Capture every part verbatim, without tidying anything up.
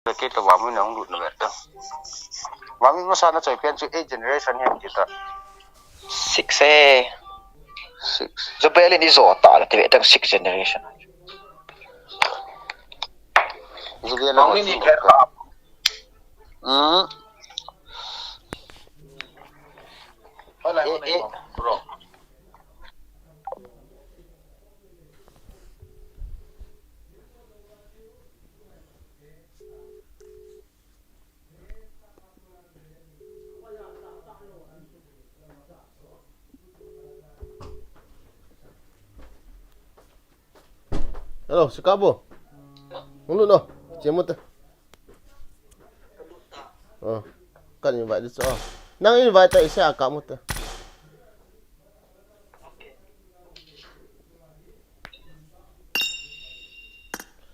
Kei to Vamui na hung lut na ve ta. Vamui masa na choi pen chu eight generation hen ti ta. Six eh. Six. Jubel in ijo ta la ti ve tang six generation. Jubel na Vamui ni lut ta. Hmm. Hola, eh, hola, eh. Bro. Hello, Chicago. Hung lut no. Chemu te. Oh, kan invite di chu. Nang invite ta ise a ka mu te.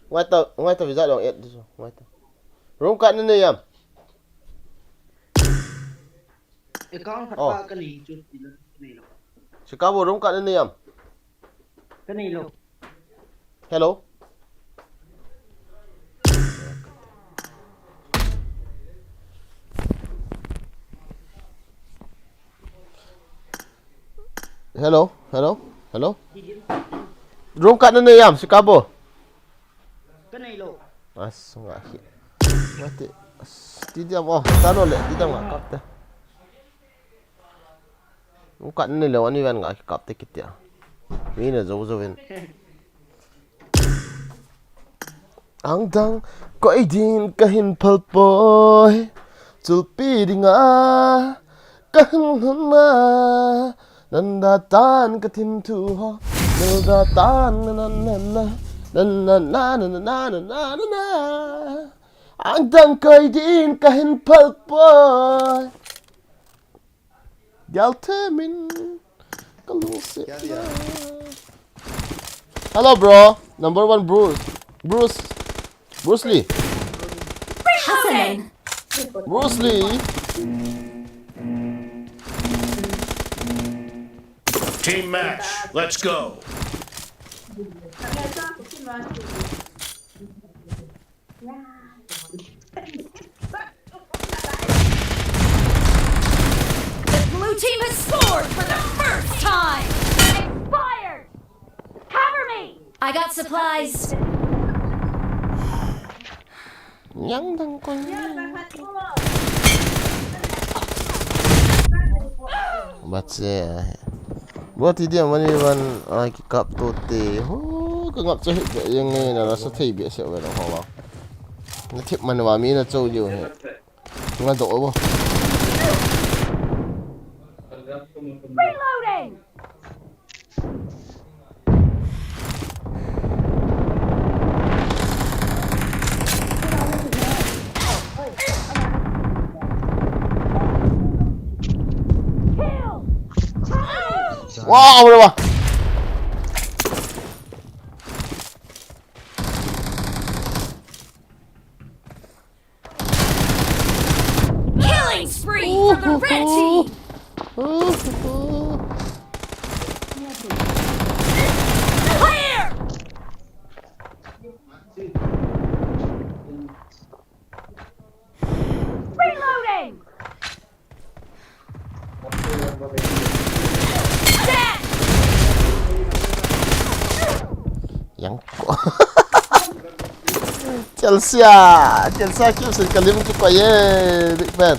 Ngai ta, ngai ta visa dong et di chu. Ngai ta. Room khat na nei am? Account khat Oh. Ka nei chu ti la nei lo. Chicago room khat na nei am? Ka nei lo. Hello. Hello, hello, hello. Room khat na nei am, Chicago? Ka nei lo. As, nga hi. Mati. As, ti diam, oh, ta lo le, ti diam nga kap te. Room khat na nei lo, ani ven nga kap te kiti a. Mi na jo jo vin. Angdang koi din kahin phal poi, chulpi dinga kahin hun na, nanda tan kathim thu ho, nanda tan na na na na. Angdang koi din kahin phal poi. Dial temin. Kalungsi. Hello, bro. Number one, Bruce. Bruce. Bruce Lee. Reloading. Bruce Lee. Team match. Let's go. The blue team has scored for the first time. Expired. Cover me. I got supplies. Yang dang koi. Bat se. Bro, ti dia mani van, ai, ki kap to te. Ho, ka ngap cha hit be yang nge na la sa thei be se we la ho la. Na thip man wa mi na chou liu he. Nga do bo. Reloading. Wow, bro. Killing spree for the red team. Clear. Reloading. Yang ko. Chelsea ah, Chelsea ah kiu sen kalim tu pa ye, big man.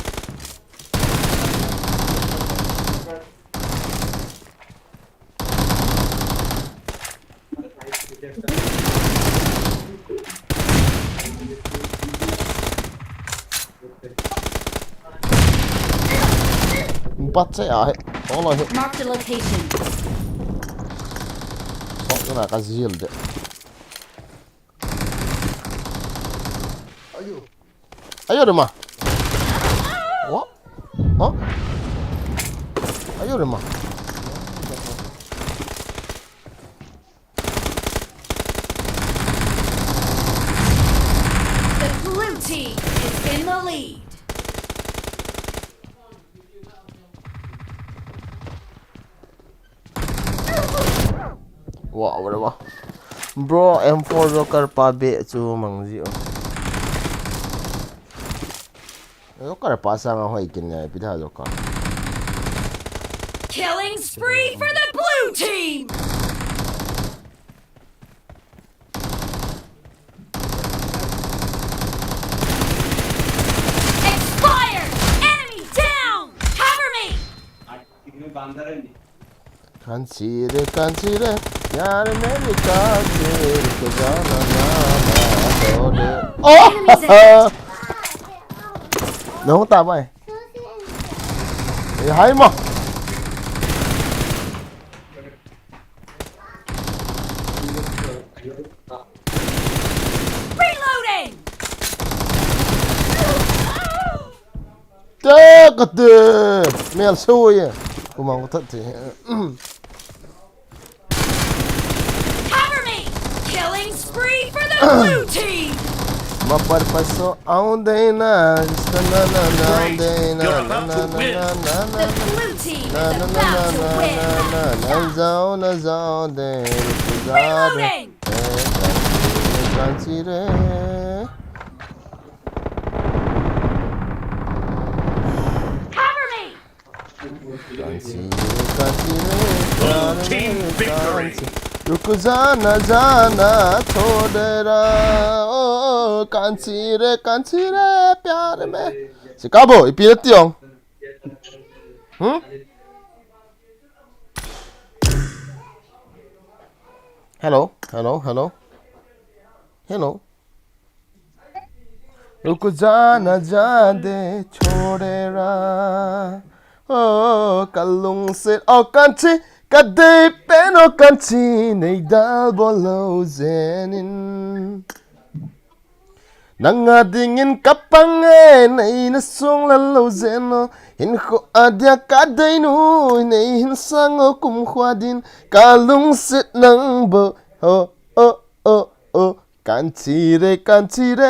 Bat se a he. Tolo he. Mark the location. Sok na ka zil de. Ayo. Ayo de ma. What? Huh? Ayo de ma. The blue team is in the lead. Wow, wow, wow. Bro, M four Joker pa be chu mang ji o. Joker pa sanga hoi kin ngai, pi da Joker. Killing spree for the blue team! Expired! Enemy down! Cover me! Kanchire, kanchire, yaar mere kanchire, ruk jana, jana, chhod de. Oh! Enemies ahead! No, ta bhai. Ye hai ma. Reloading! Te kate, mel so ye. Kumang ko tat te. Cover me! Killing spree for the blue team! Mapar paso aun de na, na na na na, aun de na, na na na na na. The blue team is about to win! Na zao, na zao de, ruk jana. Reloading! Kanchire. Cover me! Kanchire, kanchire, pyar mein kanchi. Ruk jana, jana, chhod de raha. Oh, kanchire, kanchire, pyar mein. Sikabo, ipi nati jong. Hmm? Hello, hello, hello. Hello. Ruk jana, jana de, chhod de raha. Oh, kalungset, oh, kanchi, kadei pen, oh, kanchi, nei dalbol lou jeh in. Nanga dingin kapang e, nei na sung lal lou jeh in, oh. Hinkho a dia kadei nu, nei hin sang, oh, kumkhuo din, kalungset nang bou, oh, oh, oh, oh. Kanchire, kanchire,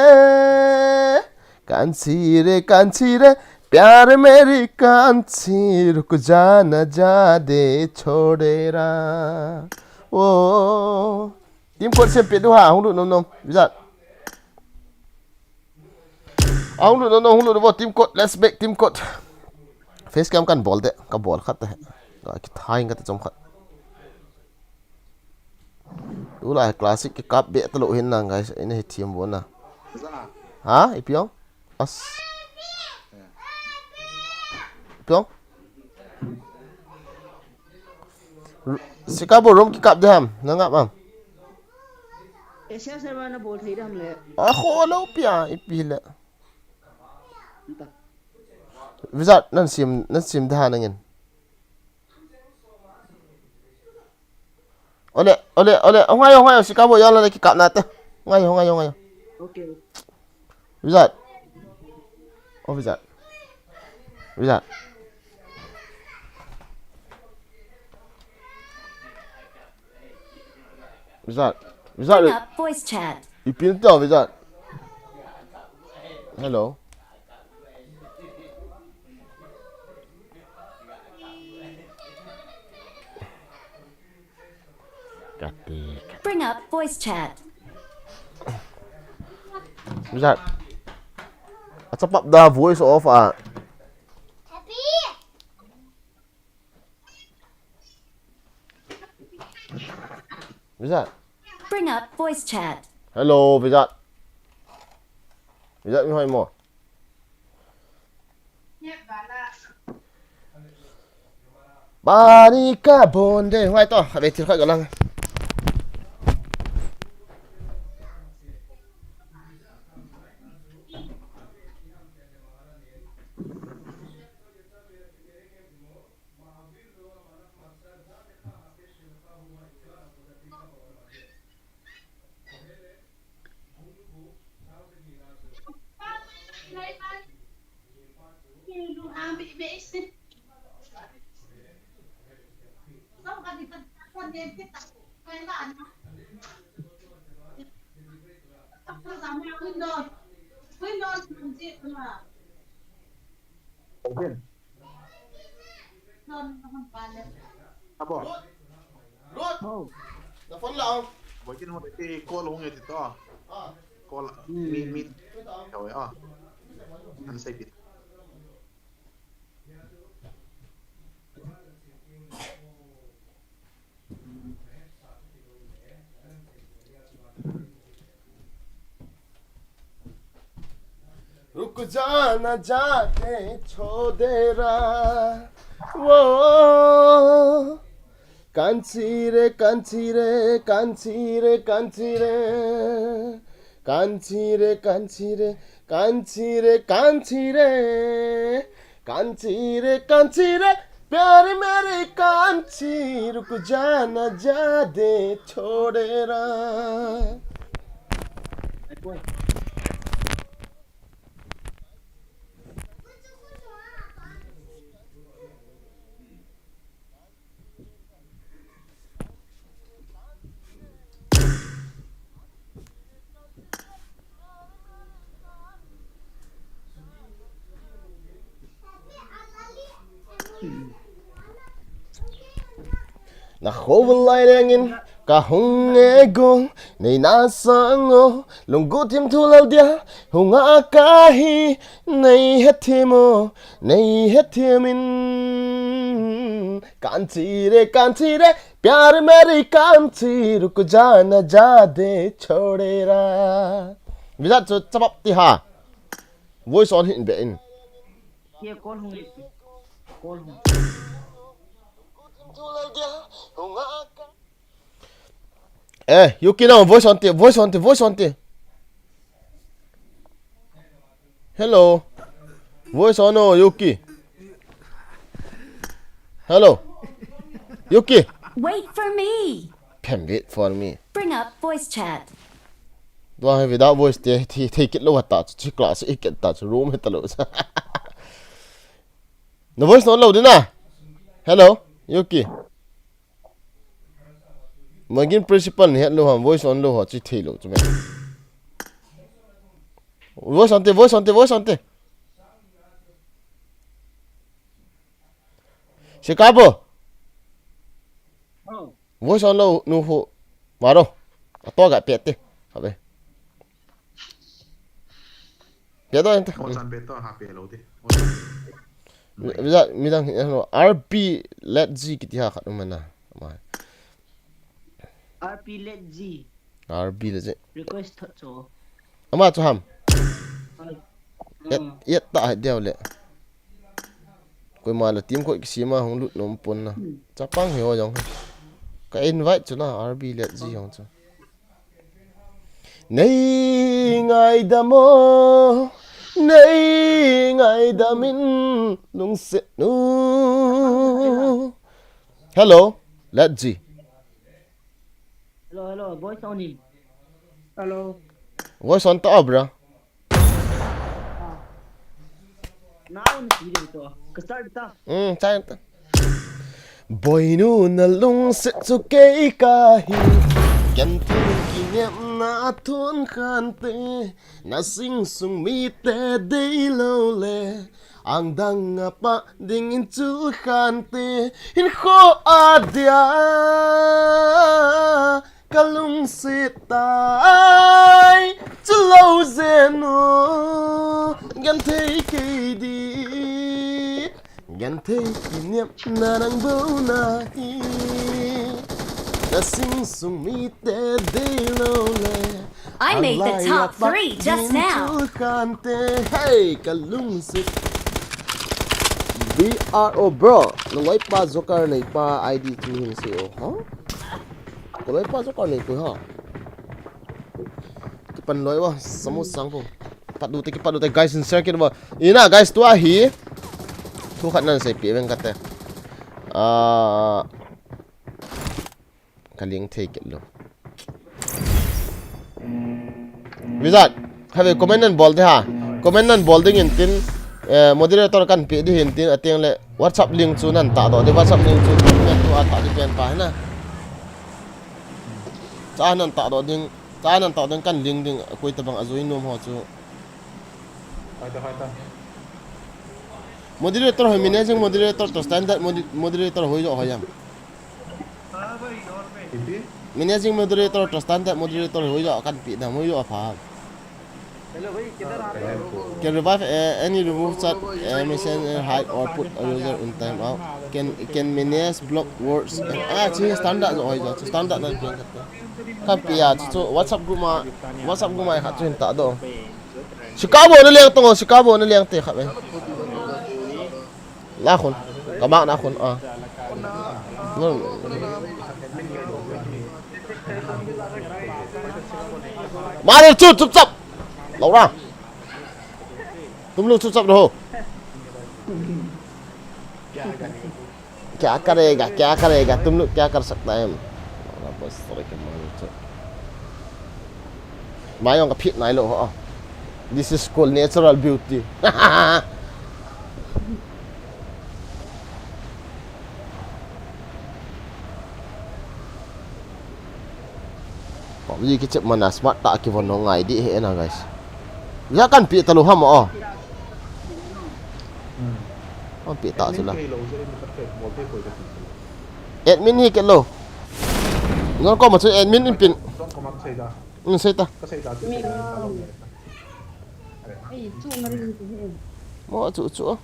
kanchire, kanchire, pyar mere kanchi, ruk jana, jana de, chhod de raha. Oh. Team code sem pe diu ham, hung lut nom nom, Vizat. Hung lut nom nom, hung lut nom, team code, let's make team code. Face cam kan bol de, ka bol khat te. Ka kithai khat te chom khat. Tulai classic kikap be talou hin nang guys, ina hi team bona. Ha, ipi jong? As. Ipi jong? Sikabo room kikap de ham, na ngap am. Asia server na bol thei de ham le. A kho lou pia, ipi le. Vizat, nan sim, nan sim de ha nangin. Ole, ole, ole, hung ngai o, hung ngai o, Sikabo, jong le kikap nate. Hung ngai o, hung ngai o, hung ngai o. Okay. Vizat. Oh, Vizat. Vizat. Vizat. Vizat. Bring up voice chat. Ipi nati o, Vizat. Hello. Kati, kati. Bring up voice chat. Vizat. Achapap da voice off a. Vizat. Bring up voice chat. Hello, Vizat. Vizat mi hoi mo. Bani ka bon de, hoi to, khat ve thil khat ka lang. Abo. Lut. Oh. Na phone la. Boikin ho te call hung e ti to. Ah. Call mi, mi. Tawi a. An sei pi. रुक जा ना जा दे छोड़ेरा वो। कांची रे, कांची रे, कांची रे, कांची रे। कांची रे, कांची रे, कांची रे, कांची रे। कांची रे, कांची रे, प्यार मेरी कांची, रुक जा ना जा दे छोड़ेरा। Na khou lai lengin ka hung e go, nei na sang o, lunggu thim thu lal dia, hung a ka hi, nei he thim o, nei he thim in. Kanchi re, kanchi re, pyar meri kanchi, ruk ja na ja de chhode ra. Vijat chu chabap ti ha. Voice on hin be in. Ye call hung le. Call hung. Eh, Yuki, no, voice on te, voice on te, voice on te. Hello. Voice on, no, Yuki. Hello. Yuki. Wait for me. Phem, wait for me. Bring up voice chat. Tua hi without voice te, thi, thei kit lou ta chu, chi class i kit ta chu, room hi ta lou. Na voice on lou ding na. Hello, Yuki. Magin principal ni het lou ham, voice on lou ho, chi thei lou chu me. Voice on te, voice on te, voice on te. Chicago. Oh. Voice on lou nu hu. Maro. Ato ga pe te. Habe. Pe to ente. O chan pe to ha pe lou te. O chan. Mi, mi dang, mi dang, hello. R P Let Z kiti ha khat um na. Ama. R P Let Z. R P Let Z. Request thot cho. Ama chu ham. Ai. Yet, mm, yet ta hai deu le. Koima le team koi kisima hung lut nom pon na. Hmm. Chapang hi ho jong. Ka invite chu na R P Let Z jong chu. Nei ngaidam o, nei ngaidam in lungset nu. Hello, Let Z. Hello, hello, voice on in. Hello. Voice on ta, bro. Now ni ki de to. Ka start ta. Hmm, start ta. Boinu na lungset chu kei ka hi. Ken thim kinepna thon khan te. Na sing sung mite dei lou le. Ang dang a pa ding in chu khan te. Hin kho a dia. Ka lungset tai, chu lou zen o, genthei kei di. Genthei kinepna nang bou na hi. Na sing sung mite dei lou le. I made the top three just now. Ang lai a pa ding chu khan te, hey, ka lungset. B R O bro, na loi pa Joker nei pa I D chu hin sei o, ha? Ka loi pa Joker nei poi ha. Kipan loi va, samu sang po. Pat du te, kipat du te, guys, in share kit va. Ina, guys, tua hi. Thu khat nan sei pi veng kate. Ah, ka ling thei kit lou. Vijat, have comment nan bol te ha. Comment nan bol ding in tin, eh, moderator kan pe di hin tin, ateng le WhatsApp link chu nan ta do di, WhatsApp link chu comment tu a ta di pen pa na. Cha nan ta do ding, cha nan ta ding kan link ding, koi tabang a join nom ho chu. Hai ta, hai ta. Moderator ho, managing moderator to standard modi-, moderator ho jo ho yam. Kiti? Managing moderator to standard moderator ho jo kan pi na mo jo pha. Hello भाई, किधर आ रहे हो? Can revive, uh, any remove chat, uh, message, uh, hide or put a user in timeout. Can, can manage block words. Ah, chi standard jo hoi jo, chi standard na jo. Kan pi ya, chu WhatsApp group ma, WhatsApp group ma khat chu hin ta do. Chicago na leng tong, Chicago na leng te khat mai. La khun. Ka mak na khun, ah. Mari chu, chup chap. Lo ra. Tum lu chup chap lo. क्या करेगा, क्या करेगा, तुम लोग क्या कर सकता है? Mai jong ka phit nai lou ho. This is called natural beauty. Pop ji kichep mana smart ta kivon no ngai di he na, guys. Ya kan pi ta lou ham o. Hmm. Kan pi ta chu la. Admin hi ke lou. Non ko ma chu admin in pin. Ka sei da. In sei ta. Ka sei da. Mi. Ei, chu ma ring ti he. Mo chu chu.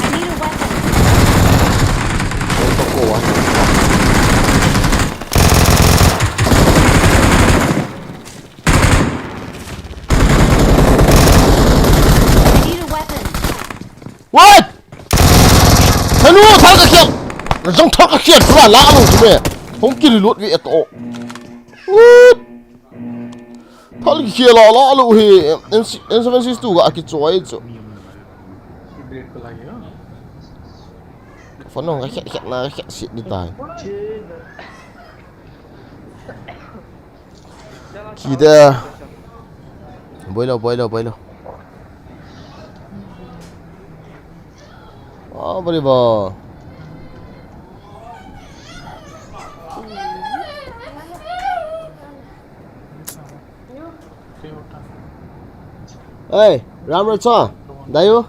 I need a weapon. I need a weapon. What? Thanu, thal ka khial. Jong thal ka khial, pura la lo chu me. Hong ki reload ve to. What? Thal ka khial la la lo he. N seven six two ga ki choi chu. Phone nong ka khial khial na khial sit ni tai. Ki da. Boi lo, boi lo, boi lo. Ah, bari ba. Hey, Ram Racha. Dayu.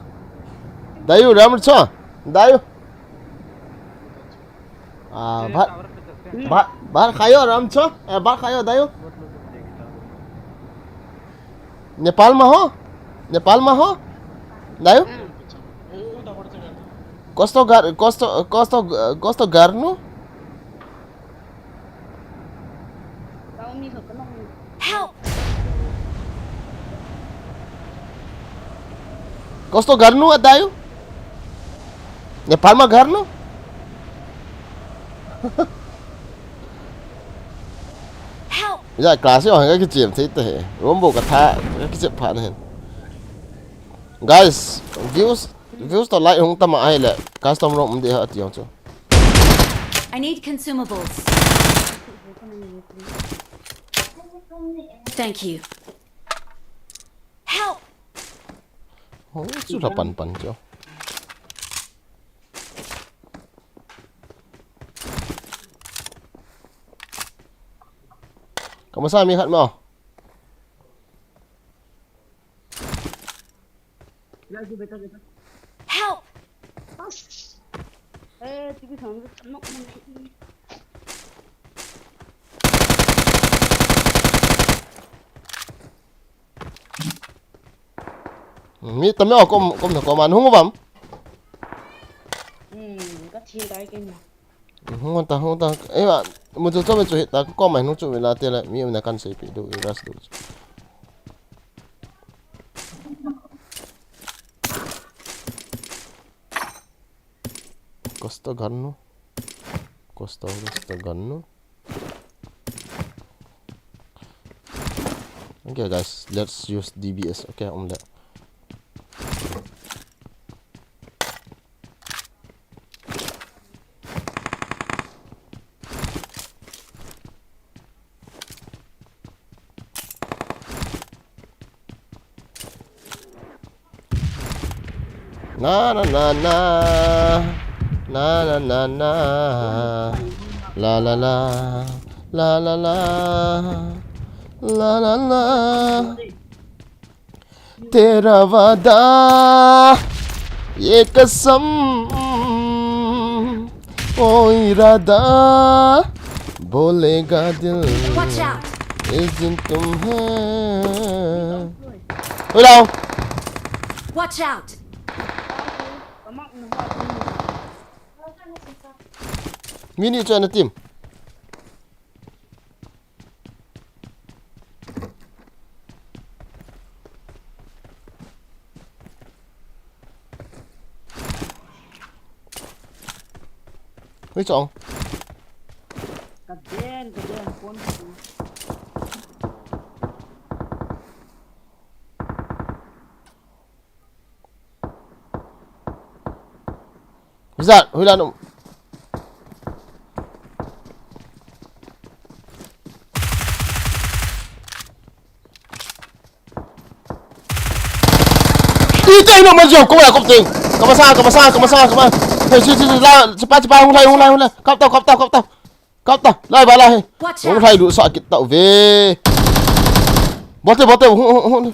Dayu, Ram Racha. Dayu. Ah, bhat, bhat, bhat khayo, Ramcho? Eh, bhat khayo, Dayu? Nepal ma ho? Nepal ma ho? Dayu? Kosto gar, kosto, kosto, kosto garnu? Help! Kosto garnu adayu? Nepal ma garnu? Help! Ya, class yo, ka kichep thei te he. Rombo ka tha, ka kichep pha na hen. Guys, views, views to like hung tama ahile, custom room um de ha ti jong chu. I need consumables. Thank you. Help! Oh, chu la pan pan chu. Ka masa mi khat mo. Help! Mi tame o kom, kom na kom an hung bam. Hmm, ka thi dai ke na. Hung ta, hung ta. Eh, ma, mu chu chu mi chu hita, kom mai hung chu mi la te la, mi um na kan sei pi du, i ras du. Kosto garnu. Kosto, kosto garnu. Okay, guys, let's use D B S. Okay, um le. Na, na, na, na. Na, na, na, na. La, la, la. La, la, la. La, la, la. तेरा वादा, ये कसम, ओ इरादा, बोलेगा दिल, Watch out! इस दिन तुम्हें। Ui, lao. Watch out! Mi ni chu ana team. Hui chong. Ka den, ka den, phone. Vizat, hui la num. Ite no ma jong ko la kop ting. Kama sa, kama sa, kama sa, kama. Hei, si, si, si, la, si pa, si pa, hung lai, hung lai, hung lai. Kap tau, kap tau, kap tau. Kap ta, lai ba lai. Watch out. Hung lai du sa kit ta ve. Bote, bote, hung, hung, hung.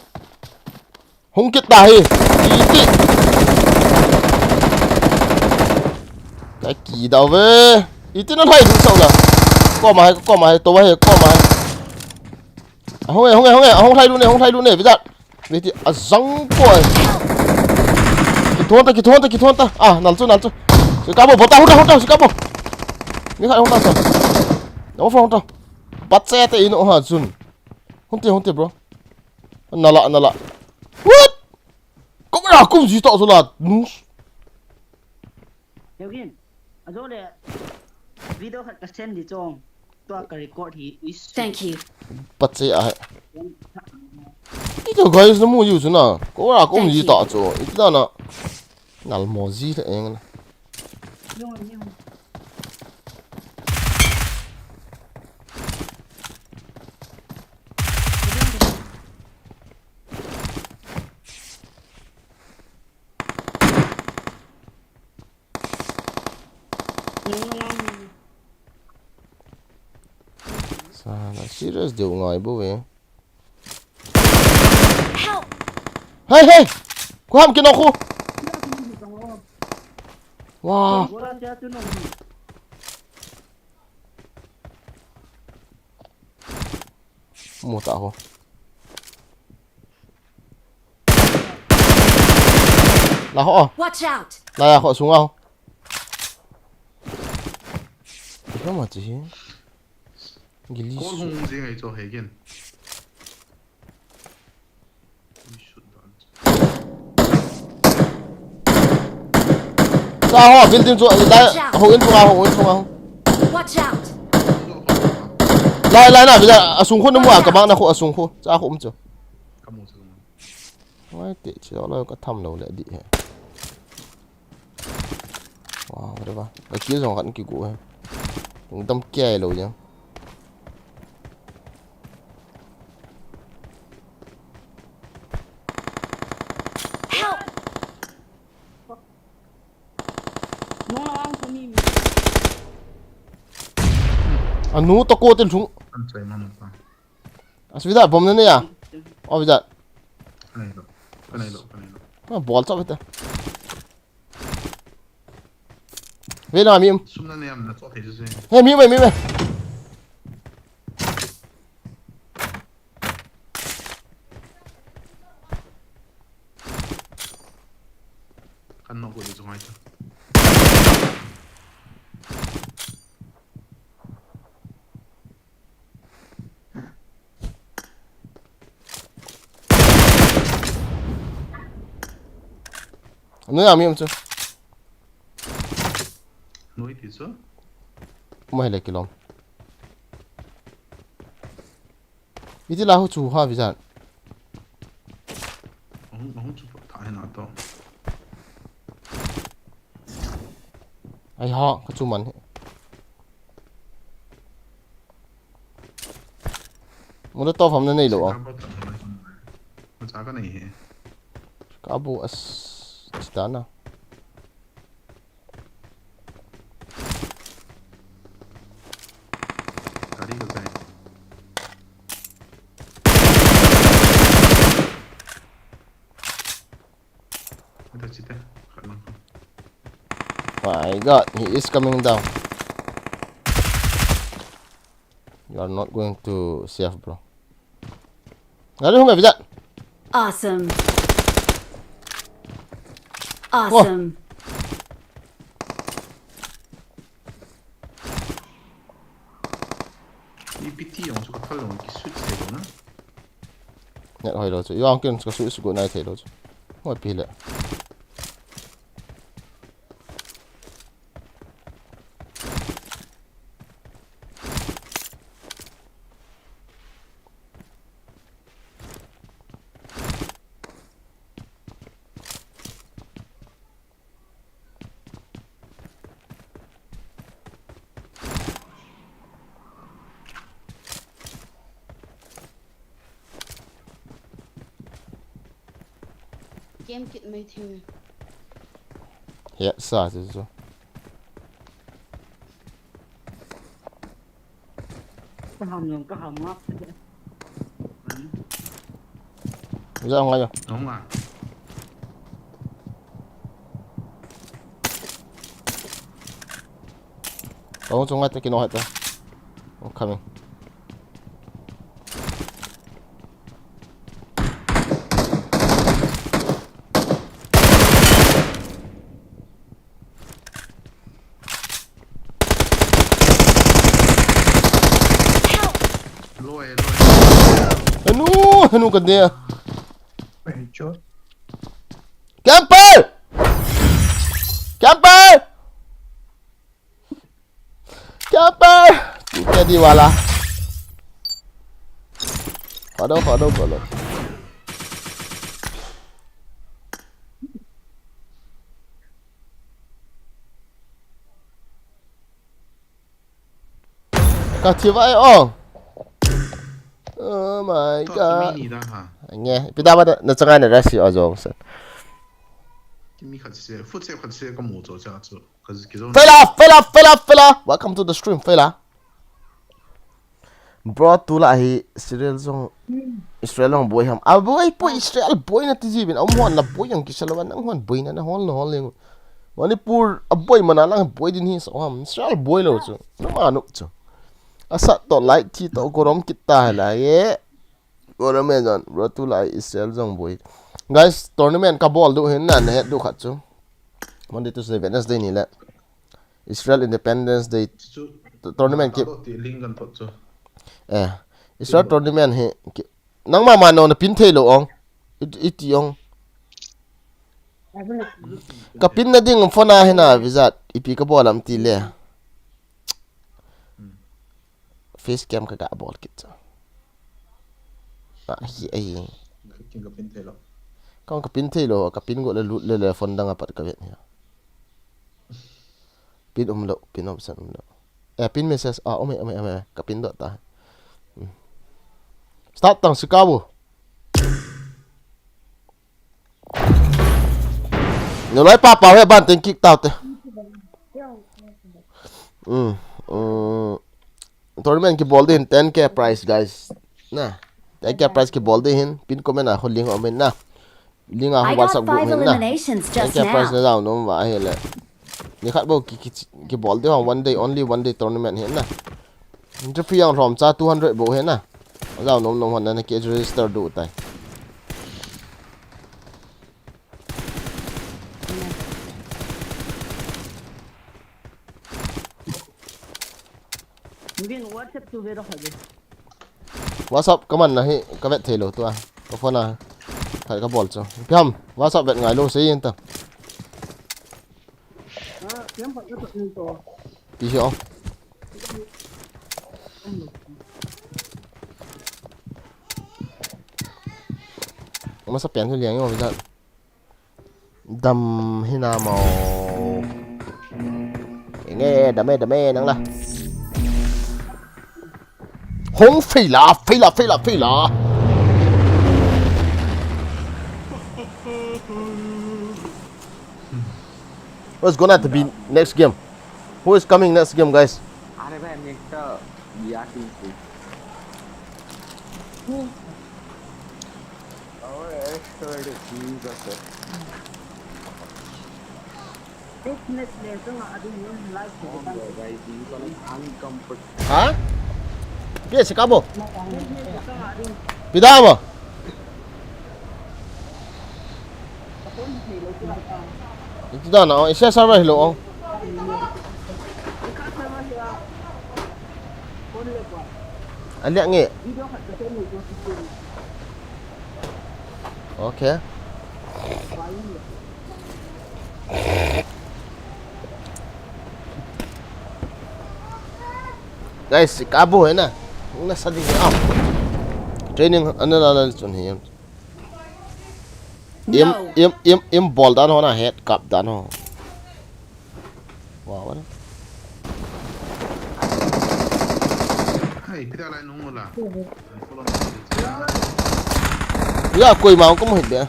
Hung kit ta hi. Iti. Ka ki da ve. Iti na lai du sa la. Ko ma hai, ko ma hai, to ba hai, ko ma hai. Hung e, hung e, hung e, hung lai du ne, hung lai du ne, Vizat. Viti, a zang poi. Kithon ta, kithon ta, kithon ta. Ah, nal chu, nal chu. Si ka bo, bota, hota, hota, si ka bo. Ni kha hota sa. No fa hota. Bat se te ino ha chun. Hunte, hunte, bro. Nala, nala. What? Ko ra kum ji to so la. Nus. Yogin, ajo le video khat ka send di chong. Tua ka record hi is. Thank you. Pache a. Ito guys na mu yu chu na. Ko ra ko um ji ta chu. Ito na. Nal mo ji le eng na. Sala serious deu ngai bou ve. Help! Hey, hey! Ko ham kino ko. Wow. Mu ta ho. La ho. Watch out! La ya ho sunga ho. Ito ma chi hi. Gili. Kol hung jing ai cho he gen. Sa ho, building chu, la, ho in chunga, ho in chunga. Watch out! Lai, lai na, bila, asung khu na mu a, ka bang na khu, asung khu. Sa khu um chu. Ka mu chu. Wai te, chi lo, ka tham lo le di he. Wow, re ba. Ka ki jong kan ki gu he. Tung tam ke lo jang. Help! Anu to ko til thung. An chai man pa. As vida bom na ne ya. O vida. Kanai lo. Kanai lo. Kanai lo. Ah, bol chop hita. Ve na mi um. Sum na ne am na chop he se. He mi um, mi um. Kan nok ko di sungai ta. Noi a mi um chu. Noi ti chu. Mai le kilom. Iti la ho chu ha vi jan. Ahung, ahung chu tha he na to. Ai ha, ka chu man he. Mula to pham na nei lo a. Ka bo ta na. Ka bo as chita na. Gari ko jai. Ito chite. Khat lang. My God, he is coming down. You are not going to save, bro. Gari hung avi jat. Awesome. Awesome. Ipi ti jong chu ka phal lou, ki switch thei lou na. Net hoi lou chu. Iwang kin ka switch go nai thei lou chu. Hoi pi le. Game kit mai thei. He, sa chu chu. Ka ham jong, ka ham ngap. Jong ngai jong. Jong ngai. Ka hung chung ngai te, kino hai te. I'm coming. Help! Loi, loi. Henu, henu ka dia. Headshot. Camper! Camper! Camper! Tadi wala. Kado, kado, kado. Ka thi vai o. Oh my God. Nge, pi da ba na, na changa na rasi o jong sen. Kimi khat se, foot se khat se ka mu cho cha chu. Ka ki jong. Fela, fela, fela, fela. Welcome to the stream, fela. Bro, tulai hi Israel jong, Israel jong boi ham. A boi, boi Israel boi na ti jibin. Aum hon na boi jong kisa lou, nang hon boi na, na hon, na hon leng. Manipur a boi mana lang boi din hi so ham. Israel boi lou chu. Na manu chu. Asat to light thi to gorom kita la ye. Gorom e jon. Bro, tulai Israel jong boi. Guys, tournament ka bol du hin na, na het du khat chu. Monday, Tuesday, Wednesday ni le. Israel Independence Day. Chu tournament ki. Ti ling kan pot chu. Eh. Israel tournament hi. Nang mama no na pin thei lou ong. Iti ong. Ka pin na ding phone a hina visa ipi ka bol am ti le. Face cam ka ga bol kit cha. Ah, hi ai. Kin ka pin thei lou. Kong ka pin thei lou, ka pin go le lut le le phone dang a pat ka vet hi. Pin um lou, pin option um lou. Eh, pin message, ah, um e, um e, um e, ka pin doh ta. Start tang si ka bu. Nulai pa pa he ban teng kick tau te. Um, um, tournament ki bol din ten K prize, guys. Na, ten K prize ki bol din hin, pin comment a ho link amen na. Link a ho WhatsApp group hin na. Ten K prize na jao nom va he le. Ni khat bo ki, ki, ki bol din ho one day, only one day tournament hin na. Entry fee ang rom cha two hundred bo hin na. Jao nom nom hon na ki register du tai. Min WhatsApp chu ve ro ha ge. WhatsApp ka man na hi ka vet thei lou tua. Ka phone a. Khai ka bol chu. Piam, WhatsApp vet ngai lou sei yin ta. Ah, piam phat ka to ni to. Pi hi o. Masa pian chu liang yo jan. Dam hi na mo. Enge, dam e, dam e, nang la. Hong fei la, fei la, fei la, fei la. Who's gonna to be next game? Who is coming next game, guys? আরে ভাই, আমি একটা ইয়া কিনছি। আমার এক সাইডে ফিউজ আছে। Uncomfortable. Ha? Pi si ka bo? Pi da bo? Iti da na, oh, isi server hi lou, oh. Phone le pa. Alia nge. Okay. Guys, kabu hai na. Nasa ding ah. Training ana la la chun hi. Im, im, im, im bol dan ho na, head kap dan ho. Wow, wow. Hai, pita lai nung la. Ya, koi ma ko mo hit be.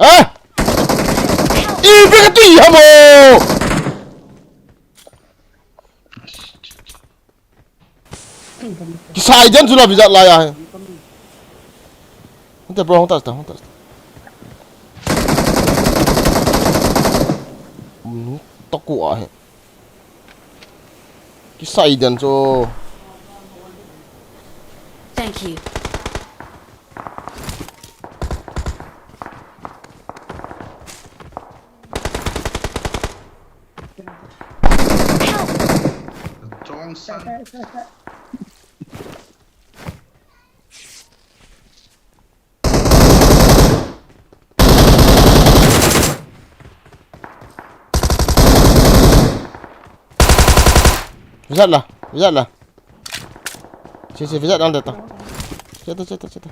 Ah! Ipi kati hamo! Kisai den chu la vijat lai ahi. Hung te bro, hung ta, hung ta. Hmm, taku ahi. Kisai den chu. Thank you. Help! Chong san. Vijat la, vijat la. Si, si, vijat dang deta. Cheta, cheta, cheta.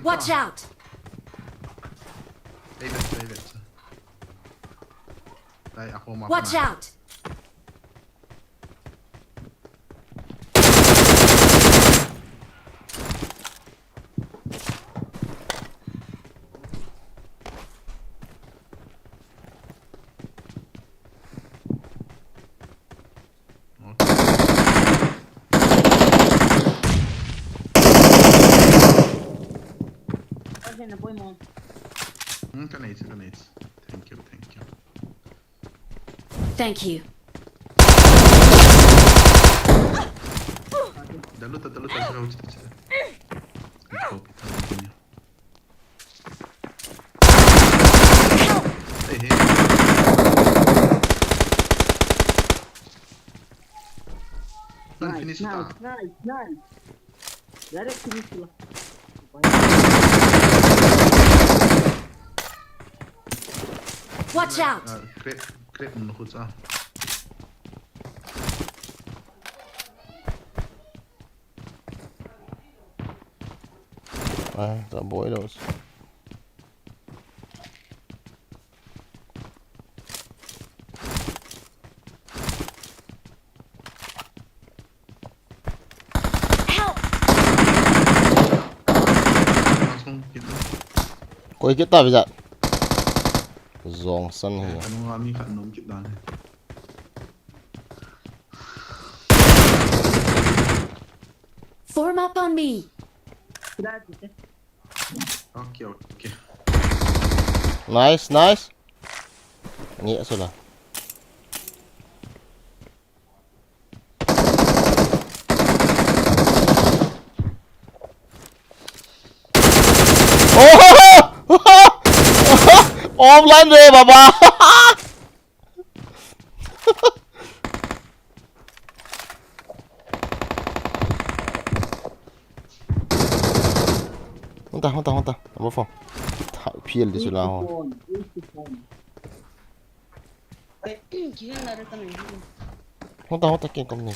Watch out! Ei, vet, ei, vet. Dai, ako ma. Watch out! Hmm, ka nades, ka nades. Thank you, thank you. Thank you. Daluta, daluta, daluta, daluta. Hey, hey. Nice, nice, nice, nice. Direct finish la. Watch out! Ah, create, create mo na ko sa. Ai, ta boi lo. Help! Koi kit ta vijat. Jong san hi. Kanung ami khat nom kit dan. Form up on me. Okay, okay. Nice, nice. Nge sula. Oh! Offline re, baba. Hung ta, hung ta, hung ta. Number four. Tha, P L D sula ho. Hung ta, hung ta, king kom ni.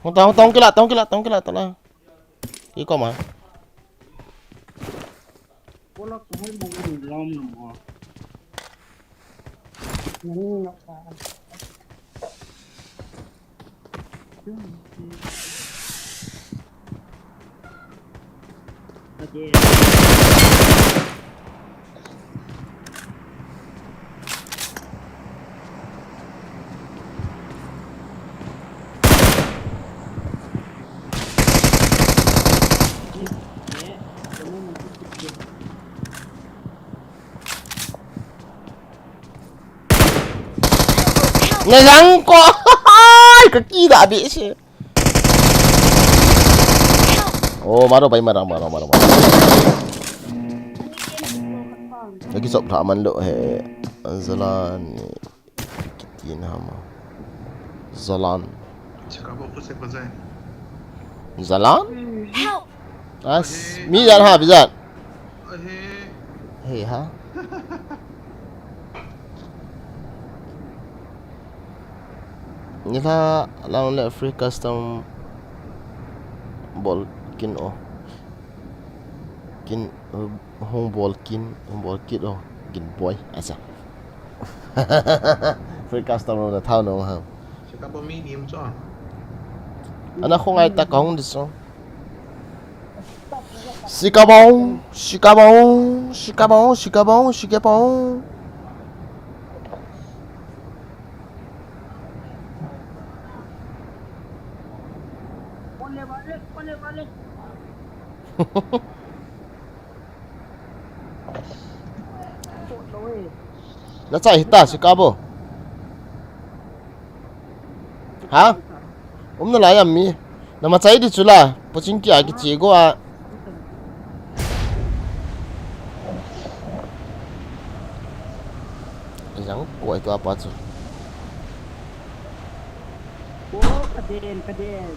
Hung ta, hung ta, hung kila, hung kila, hung kila, ta la. Iko ma. Bola ko hoi mo ni lam no mo. Nalangko. Kakida bisi. Oh, maro bai, marang, maro, maro, maro. Lagi sop tha man lo he. Zalan ni. Kitin hama. Zalan. Zalan? Help! As, mi jan ha, bi jan. Hey ha. Nila lang le free custom bol kin o. Kin, uh, hung bol kin, hung bol kit o. Kin boy, asa. Free custom na thao no ha. Sika bo mi ni um cho. Ana khong ai ta kong diso. Sikabong, sikabong, sikabong, sikabong, sikabong. Nachai hita, sikabo. Ha? Umna lai am mi. Namachai di chula. Pochin kia kichi go a. Jang ko ai tu apa chu. Oh, kaden, kaden.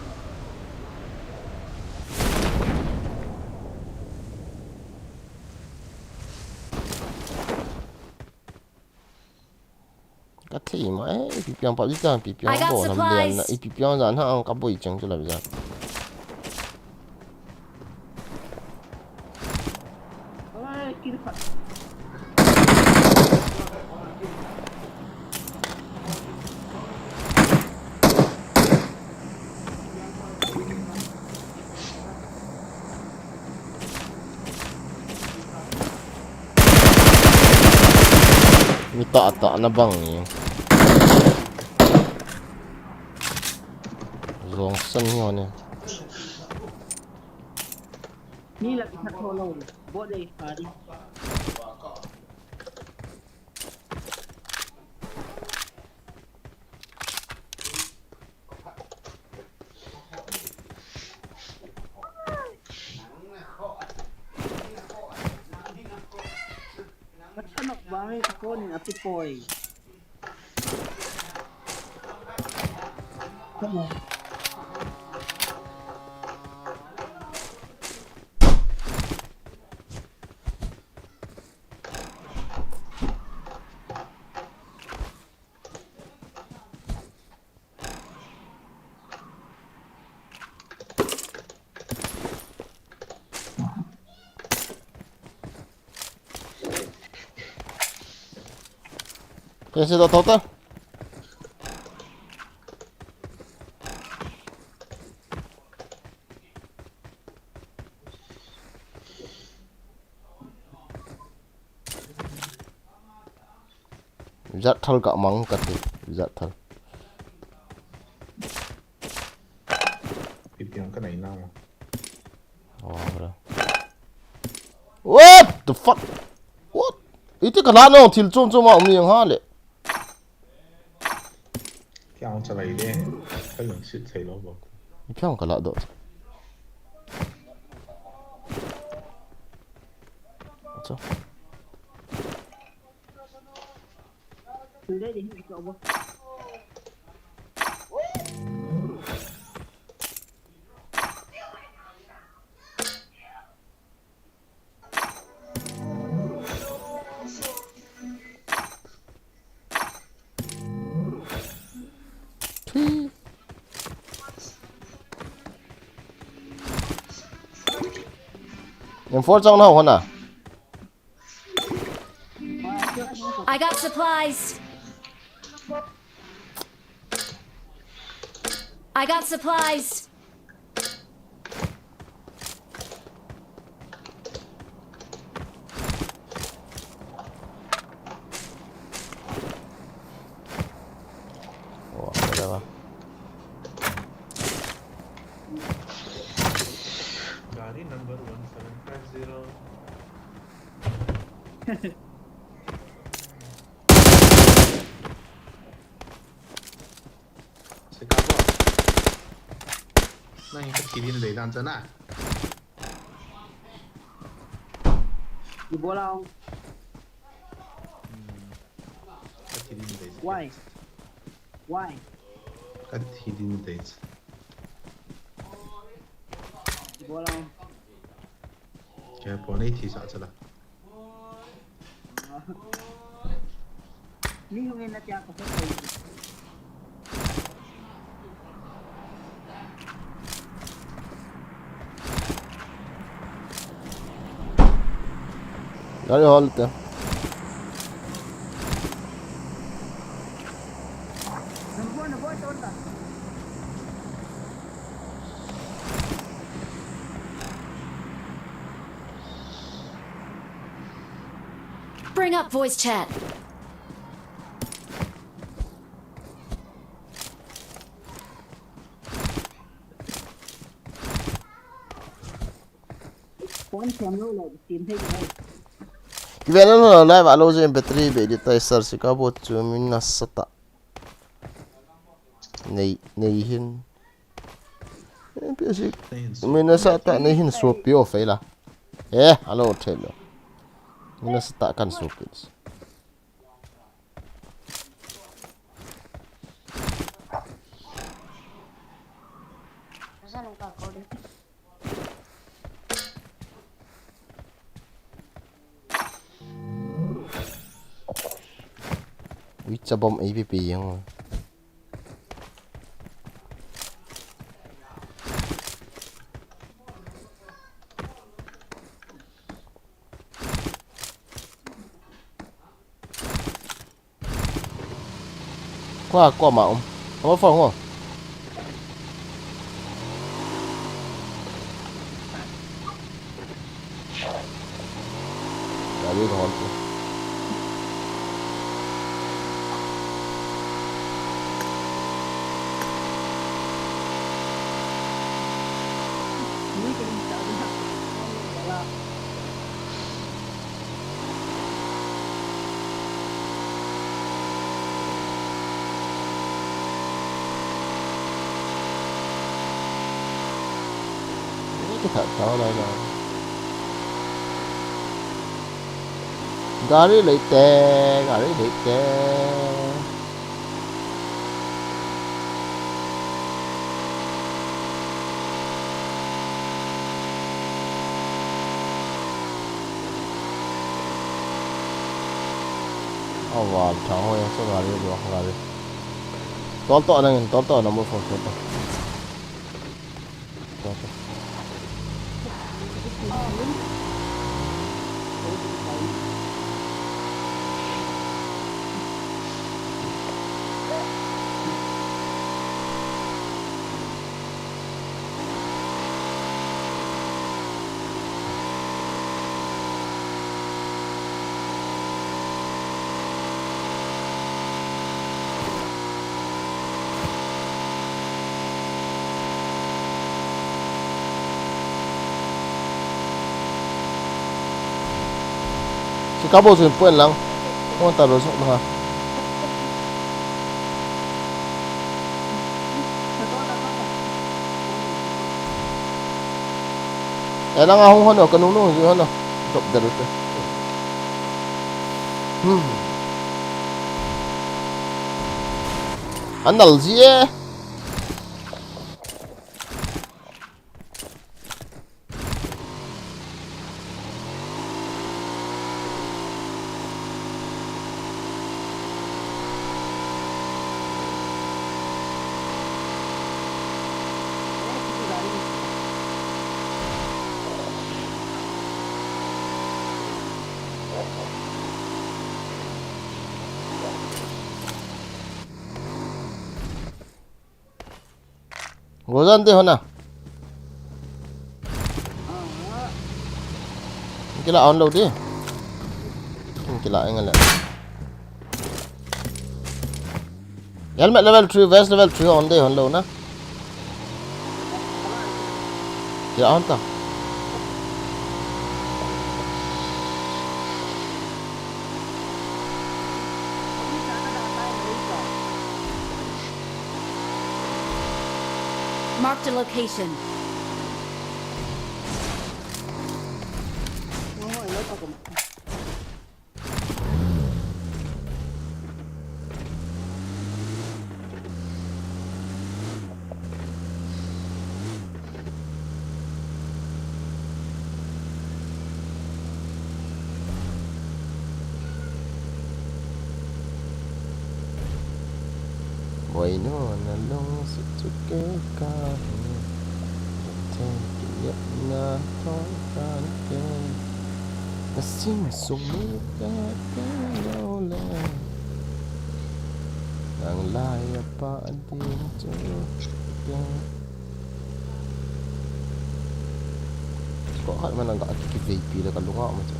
Ka thei ma, eh, ipi piang pa, ipi piang, ipi piang, I got bo, nam lian na, supplies. Ipi piang jan ha, ang ka boi cheng chu la bijan. Mi tah tah na bang ni. Zong san ni ni. Ni la ki khat tho lo. Bo dei fa di. Matkanok bang ri ka phone in a pi poi. Kaya siya tataw ta. Jat thal ka mang ka ti. Jat thal. Ipi ang ka nai na. Oh, bro. What the fuck? What? Iti ka la no thil chom chom a um yang ha le. Kya ang chalai de. Ka yung sit thai lo bo. Ipi ang ka la do. Acha. M four chang na ho na. I got supplies. I got supplies. Oh, ada lah. Gari number one seven five zero. Sika bo. Nang hi kathi din dei dan chana. Ibola. Hmm. Kathi din dei. Why? Why? Kathi din dei. Ibola. Kaya po na ithi sa chala. Ni hung na tiya ko sa. Gari hol te. Bring up voice chat. Phone sem lou lou, sim thei thei. Kiven lou lou, live a lou jeng battery bei di tai sir, sika bo chu min nasatah. Nei, nei hin. Eh, pi si. Nei hin so. Min nasatah, nei hin so pi o fei la. Eh, alo thei lo. Min nasatah kan so pi. Ui, chabom A P P yang. Kua, kua ma um. Ama phone ngo. Gari ka hon tu. Ni ka that tao lai lo. Gari lei te, gari lei te. Awa, thang ho ya, so gari lo, gari. Tol to nang, tol to na mo phone to. Si kabo sin puen lang. Mo ta ro sok na ha. Eh, nang ahung hon o, ka nung nung ji hon o. Drop da ro te. Hmm. Anal ji e. Gojan te hona. Kila on lo di. Kila enga le. Helmet level three, vest level three on de hon lo na. Kila on ta. Marked a location. Boinu na lungset chu kei kahi. Pathen kingepna thoi tan kei. Na sing sung mi ka kei lou le. Nang lai a pa ding chu kei. Ko khat ma nang ka kiveipi le ka lunga um chu.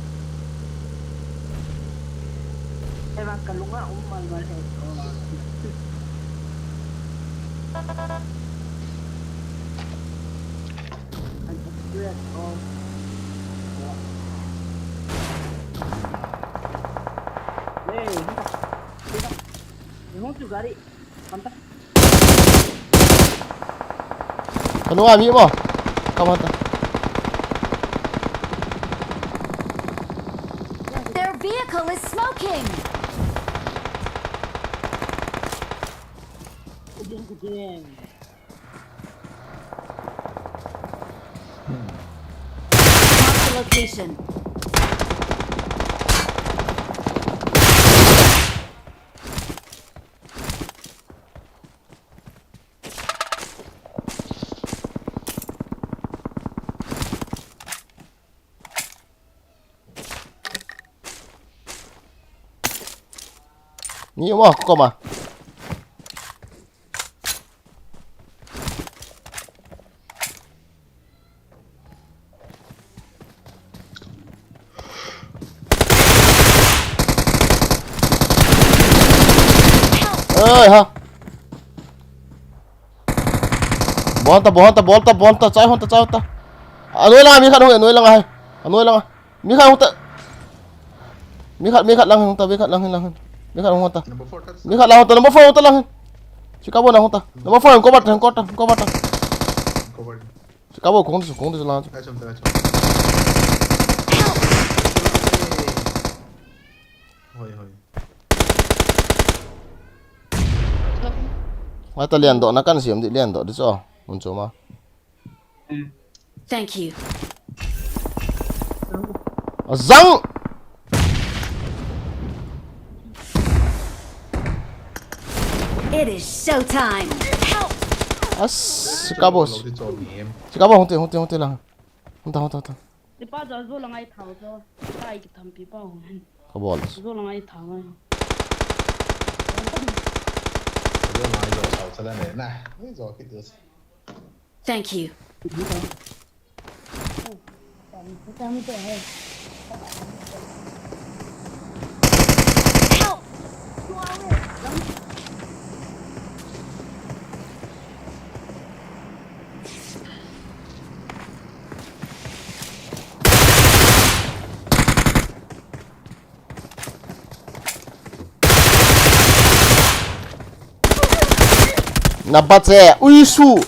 Eva ka lunga um mal mal he. Hey, hung tu gari. Mantap. Kanu ami mo. Come on. Their vehicle is smoking. Again, again. Mark the location. Ni mo ko ma. Oi ha. Bol ta, bol ta, bol ta, bol ta, chai hon ta, chai hon ta. Anoi lang, mi khat hung, anoi lang hai. Anoi lang. Mi khat hung ta. Mi khat, mi khat lang hung ta, mi khat lang hung, lang hung. Mi khat hung ta. Number four ta. Mi khat lang hung ta, number four hung ta lang hung. Chicago lang hung ta. Number four hung ko bat, hung ko ta, hung ko bat ta. Cover. Chicago kong tu, kong tu lang. Achom ta, achom. Hoi, hoi. Mata lian do na kan siam di lian do di so. Mun choma. Thank you. Azang! It is showtime. Help! As, kabos. Kabos, hung te, hung te, hung te lang. Hung ta, hung ta, hung ta. Di pa jo, jo lang ai thao jo. Pa ai ki tham pi pa hung. Kabos. Jo lang ai thao ai. Jo lang ai jo sao chala ne na. Ni jo ki dus. Thank you. Help! Na bat se, ui su.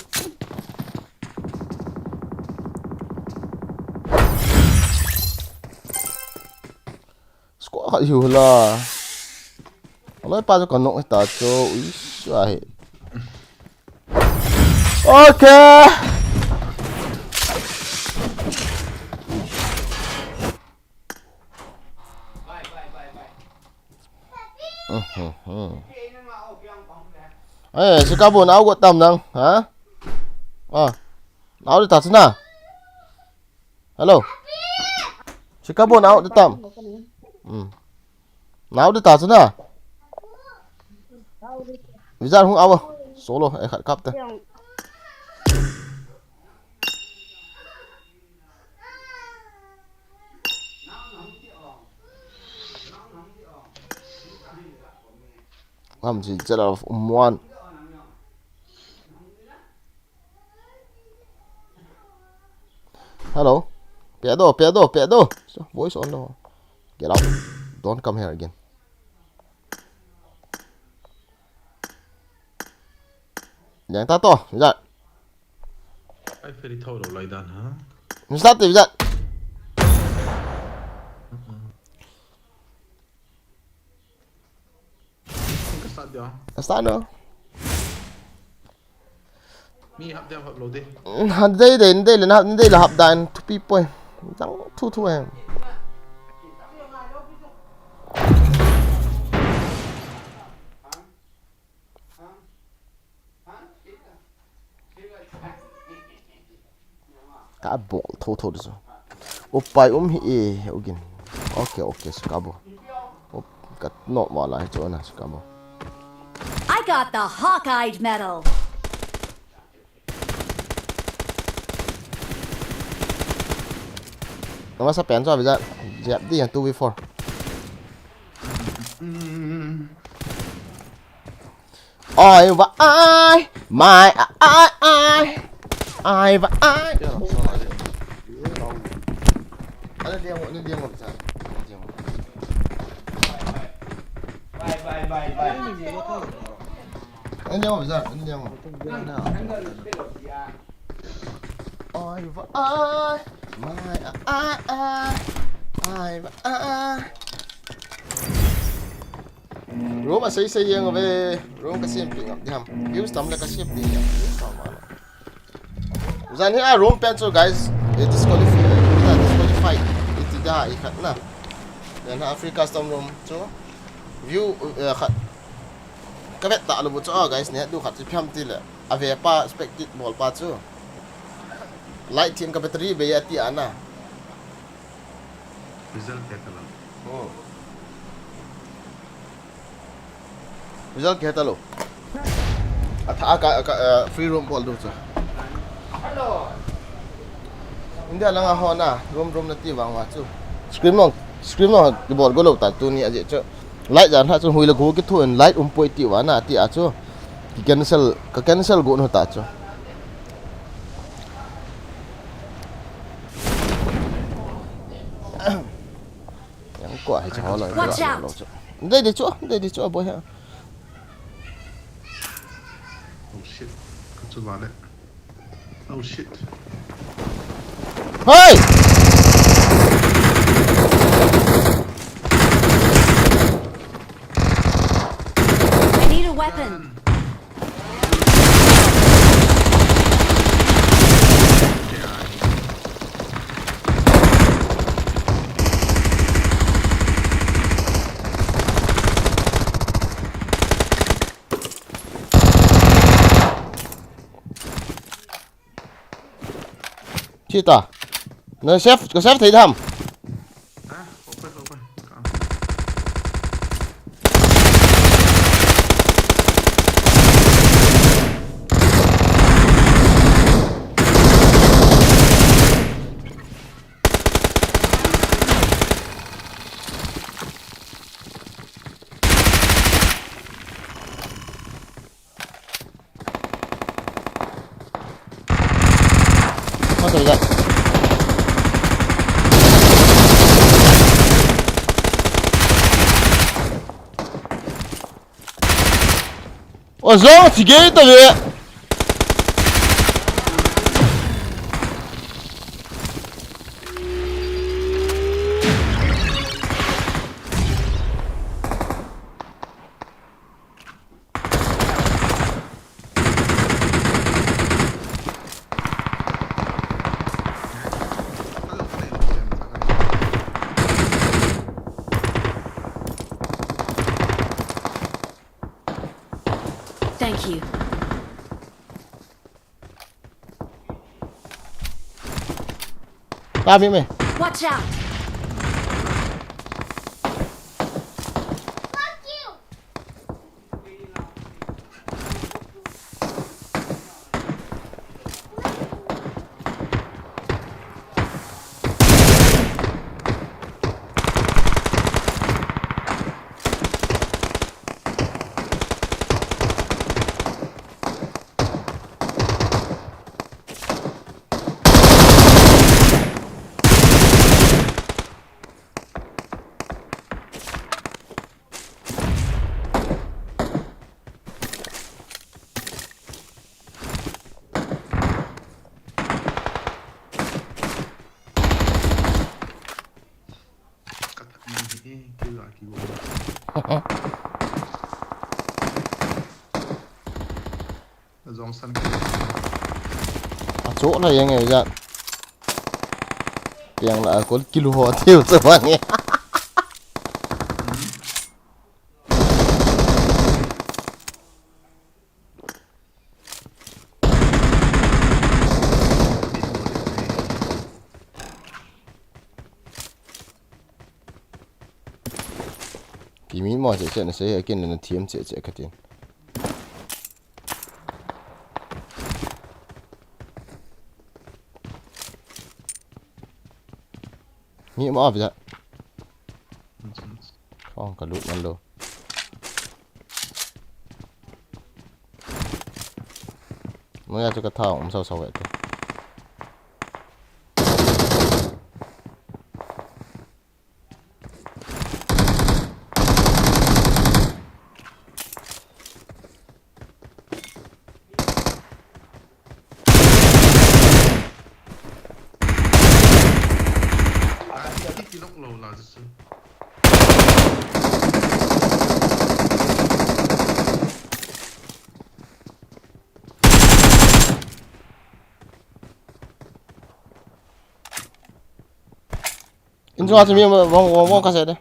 Squad khat hiu la. Aloi pa chu ka nok ta chu, ui su ahi. Okay. Eh, si kabon au got tam nang, ha? Ah. Nau di ta chuna. Hello. Si kabon au di tam. Hmm. Nau di ta chuna. Vizar hung au. Solo, eh, khat kap te. Pam si chala of umwan. Hello. Pedo, pedo, pedo. So, voice on lo. Get out. Don't come here again. Yang ta to, Vijay. Ai, feri thau lo lai dan ha. Start, Vijay. Ka start dia. Start no. Mi hap dia hap lo de. Han dei dei, dei le na, dei le hap dan, thupi poi. Dang thu thu em. Ka bol tho tho disu. Upai um hi e, ugin. Okay, okay, sukabo. Up, ka not wala hi chu na sukabo. I got the Hawkeye medal. Nama sa pen so bisa jap di yang two v four. Oi, va ai, mai, ai, ai, ai, va ai. Ada dia, ada dia, ada dia. Bye, bye, bye, bye. Ada dia, ada dia. Ai, va ai, mai, ai, ai, ai, va ai. Room a sei sei jeng ve, room ka sem peh ngam diham. Views tam le ka sem peh ngam. Views tam wala. Jan hi a room pen chu guys, e disqualify, e disqualify. Iti da i khat na. Jan ha free custom room chu. View, eh, khat. Ka vet ta lo bu chu a guys, ne du khat chu phiam ti le. A ve pa spectate bol pa chu. Light thim ka battery be ya ti ana. Result ke talo. Oh. Result ke talo. Atha ka, ka, eh, free room bol du chu. India langa hona room room na ti vang wa chu. Screen long, screen long bol go lo ta tu ni aje chu. Light jan ha chu hui le go ki thu en light um poi ti wa na ti a chu. Ki cancel, ka cancel go no ta chu. Yang ko ai cha lo. Watch out. Dei dei chu, dei dei chu boy ha. Oh shit. Ka chu vale. Oh shit. Hey! I need a weapon. Chita. Na save, ka save thei dam. O zo, chige ta ve. Thank you. Kami me. Watch out! Achoh la jeng e ja. Piang la kol kilu ho tiu sa bang e. Kimi mo che che na se, akin na thiam che che ka tin. Mi mo avia. Khong ka lut man lo. Mo ya chu ka thau um sau sau ve te. Inchung a chu mi vong, vong, vong ka se de.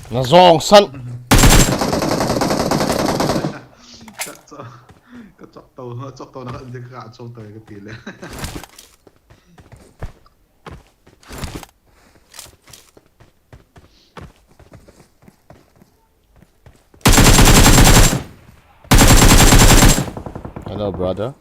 Na jong san. Ka chok, ka chok to, chok to na ka, ka chok to ka ti le. Hello, brother.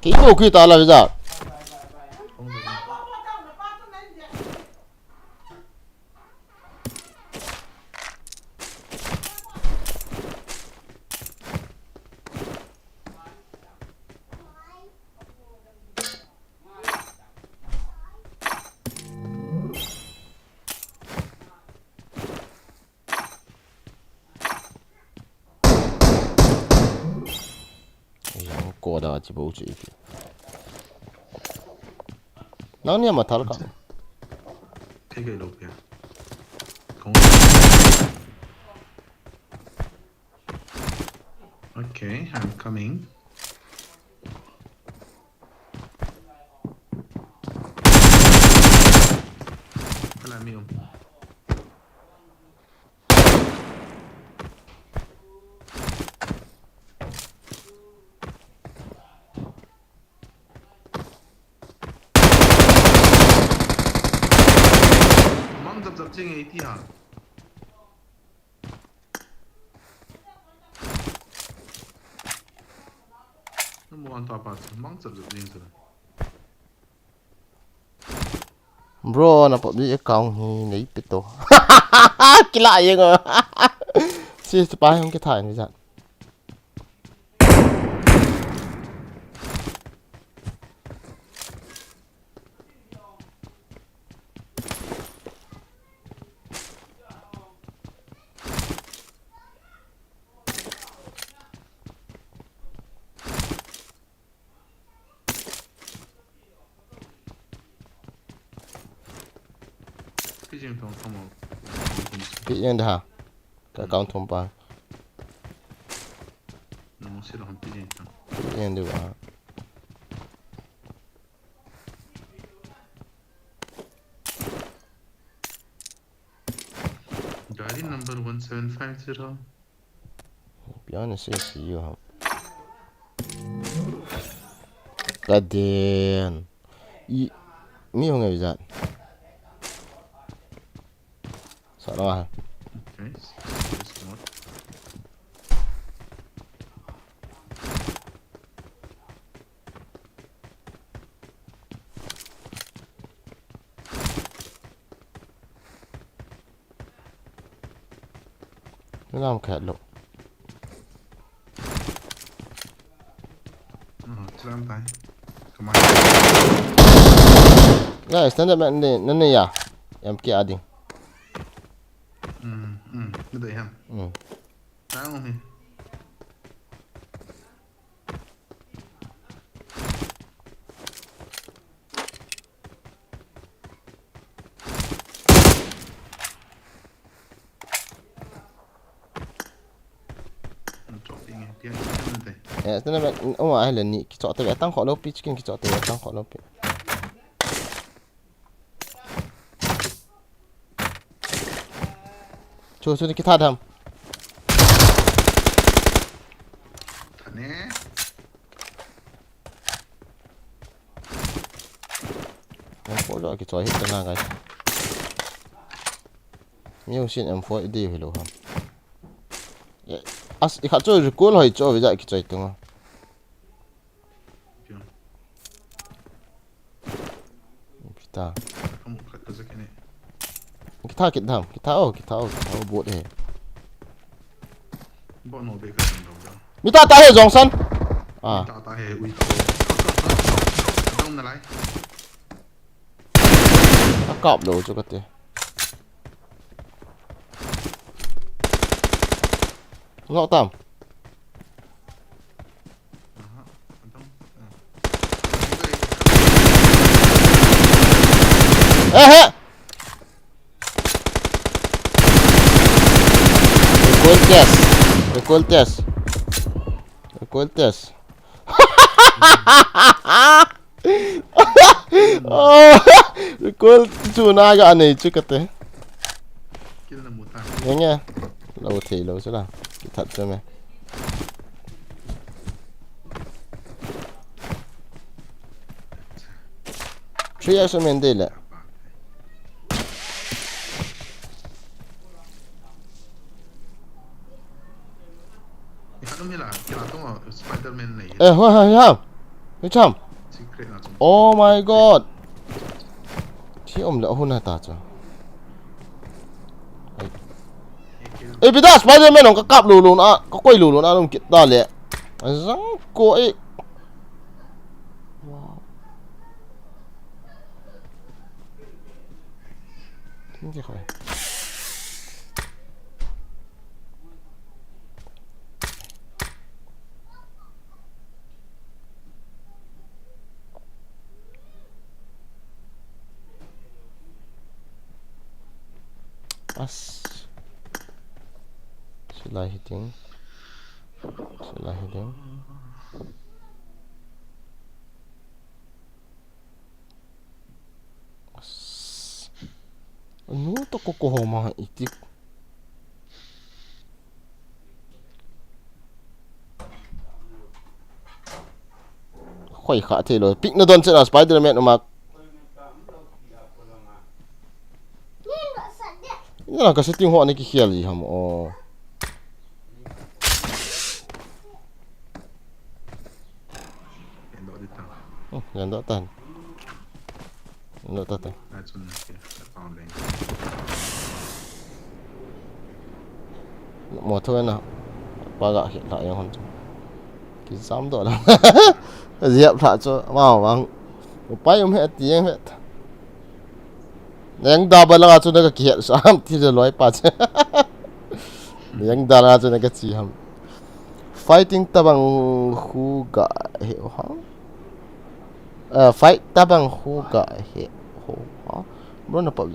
Kei ko kei ta la visa. Yang ko da chi bo chi ipi. Nang ni ma thal ka. Thei kei lo pia. Kong. Okay, I'm coming. Kala mi um. Mang jap jap ching e ti ha. Number one top up, mang jap jap ching e. Bro, na PUBG account hi nei pe to. Kila jeng o. Si pa hung kitha ni jat. Pi jeng thong thong mo. Pi jeng da ha. Ka account thong pa. Namo si lo pi jeng thong. Pi jeng da ha. Number one seven five zero. Pian se si yo ham. Ka den. I mi hong ai jat. Sa lo ha. Okay. This one. Lam khat lo. Oh, chelam tai. Come on. Ya, standard man ne, ne, ne ya. M K ading. Hmm, hmm, ni dei ham. Hmm. Tang hi. Eh, tena me, uma hele ni, kichot te tang kho lo pi, chicken kichot te tang kho lo pi. Chu, chu ni kitha dam. Thane. M four jo kichoi hih tena, guys. Mi hung sin M four i di hi lo ham. Eh, as, i khat chu recoil hoi chu, vija kichoi tunga. Kita. Kamu khat ka zak ni. Kita, kita, kita, oh, kita, oh, kita, oh, bot he. Bot no be ka dam dam. Mi ta ta he, Jongsan. Ah. Mi ta ta he, ui ta. Dam na lai. A kap lo chu kate. Nok tam. Eh, eh. Recoil test. Recoil test. Recoil test. Oh, recoil chu na ga nei chu kate. Kill na mu ta. Nge nge. Lo thei lo chu la. Kithat chu me. Three X men de le. Ikhat um hi la, kila tong Spider-Man nei. Eh, hoi, hoi, hoi. Ni cham. Secret na cham. Oh my God. Thi um le hun ha ta cha. Ai. Eh, bida Spider-Man ong ka kap lu lu na, ka koi lu lu na lum kit ta le. Azang ko e. Wow. Hindi ko eh. As. Silai hiting. Silai hiting. Anu to ko ko homa itik. Khoi kha thei lo. Pick na don chena Spider-Man uma. Ina ka setting ho ani ki khel ji ham o. Yan doh tan. Yan doh tan. Mo thoi na. Pa ga khel la yang hon. Kijam doh la. Ziap la chu ma wang. Pai um he ti yang he. Nang da ba la chu na ka kihel sam ti je loi pa che. Nang da la chu na ka chi ham. Fighting tabang khu ga he o ha. Eh, fight tabang khu ga he ho ha. Bro na PUBG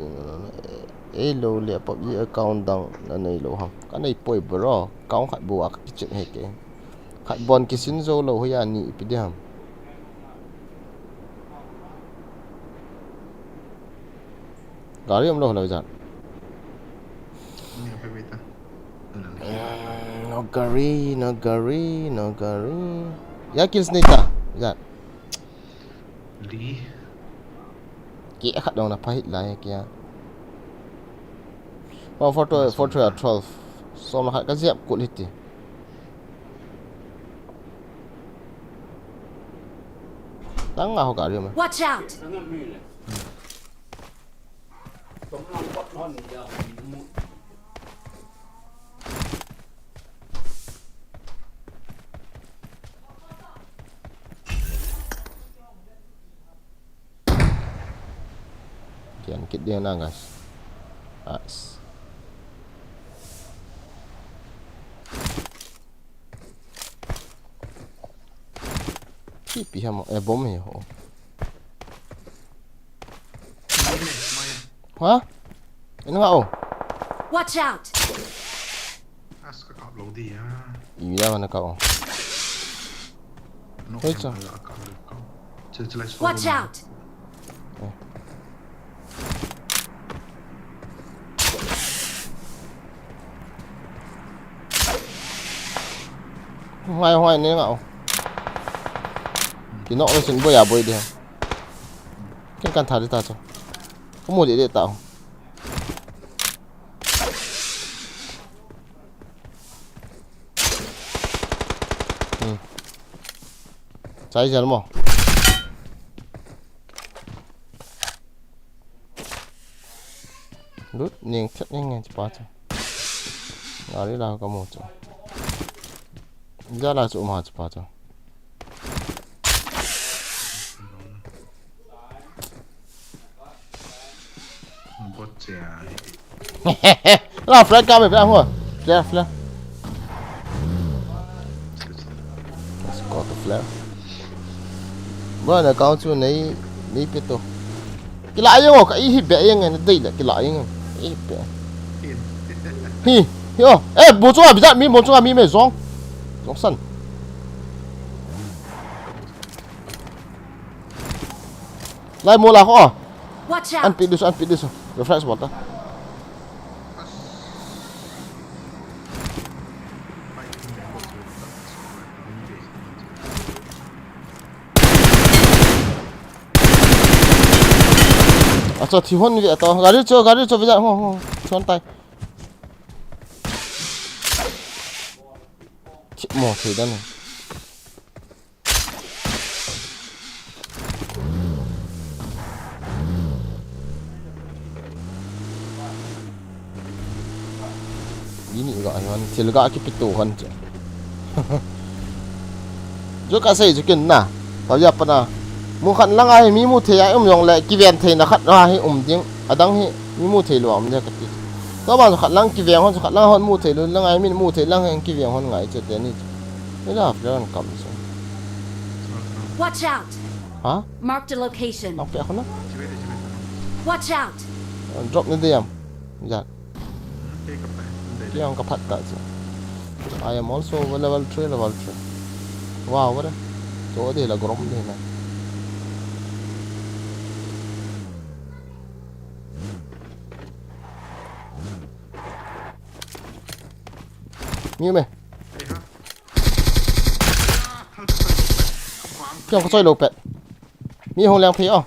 ei lo le PUBG account dang na nei lo ham. Ka nei poi bro. Account khat bu a ka kichin he ke. Khat bon kisin zo lo ho ya ni ipi di ham. Gari um lo lo jan. Ni ka pe No gari, no gari, no gari. Ya kills nei ta. Ya. Li. Ki khat dong na pha hit lai kia. One four two, four three, twelve. Som la khat ka jep kul hiti. Tang nga ho gari ma. Watch out! Kian kit ding na, guys. Nice. Pi pi ham, eh, bomb hi ho. Ha? Ina nga o. Watch out! As ka kap lo di ya. Ina nga na ka o. No. Hei, cha. Ala ka lo ka. Che, che, lai so. Watch out! Ngai, ngai, ne nga o. Ki nok le sin boi a boi de. Ken kan tha de ta cho. Ko mu de de ta o. Hmm. Chai jal mo. Lut ning thet ning nge chipa chu. Gari la ka mu chu. Jala chu um ha chipa chu. Bot che ai. La flag ka me flag ho. Flag, flag. Let's go to flag. Bro, na account chu nei, nei pe to. Kila ayong ka i hi be ayong na dei la kila ayong. I hi be. Hi, hi o. Eh, mo chunga bijat mi, mo chunga mi me zong. Zong san. Lai mo la ko. Watch out! An pi du, an pi du. Refresh bol ta. Acha, thi hon ve ta. Gari cho, gari cho, vija, ho, ho. Thi hon tai. Thi mo thei dan. Ini ga hon thil ga kipeto hon che. Chu kasei chu kin na. Tavia pana. Mun khat lang a hi mi mu thei a um jong le kiven theina khat a hi um ding. Adang hi mi mu thei lou a um ding kati. Tua ban khat lang kiveng hon, khat lang hon mu thei lou, lang a hi min mu thei lang hi kiveng hon ngai che teni. Ila hap le an kam so. Watch out! Ha? Marked a location. Nokpeh a khun a. Watch out! Drop ni diam. Ja. Kei ang ka phat ta chu. I am also level three, level three. Wow, what a. Chu de la grom de na. Mi me. Kei ang ka choi lou pet. Mi hung leng phei o.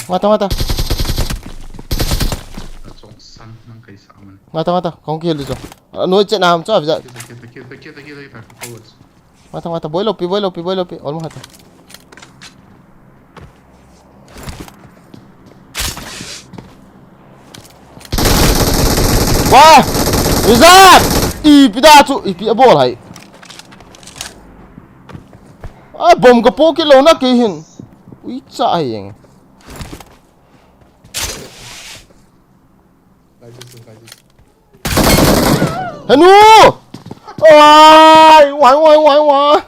Nga ta, nga ta. Nga ta, nga ta. Kong kill di cho. Noi che nam cho avisa. Nga ta, nga ta. Boi lou pi, boi lou pi, boi lou pi. Almost nga ta. Wah! Izat! Ipi da chu, ipi abol hai. Ai, bomb ka po kit lou na kei hin. Ui cha hai jeng. Henu! Ai, wai, wai, wai, wai.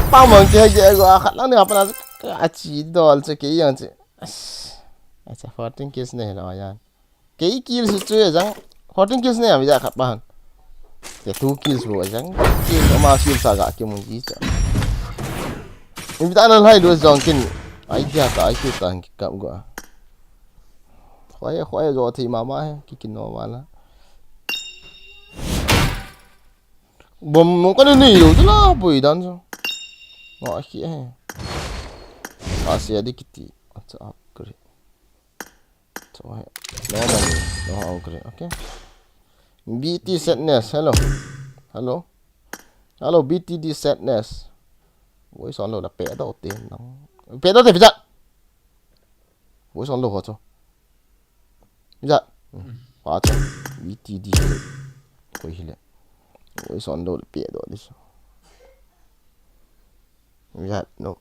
Pamang ke ke go khat lang ni apa na. Achi dol che ke yang che. Acha fourteen kills ne lo yan. Kei kills chu jang. Fourteen kills ne ya mi ja khat pa han. Ke two kills bo jang. Kills ama kills a ga ke mun ji cha. Ipi ta na lai do jong kin. Ai dia ta ai ki ta ki kap go. Khoi khoi jo thi mama he ki kin no wala. Bom mo ka ni ni lo la boi dan jo. Ngo a ki he. A se di kiti. Acha upgrade. Cho he. No money. No upgrade. Okay. B T sadness. Hello. Hello. Hello B T D sadness. Voice on lo la pe do te nang. Pe do te pija. Voice on lo ho cho. Pija. Pa cho. B T D. Koi hile. Voice on lo la pe do this. Pija no.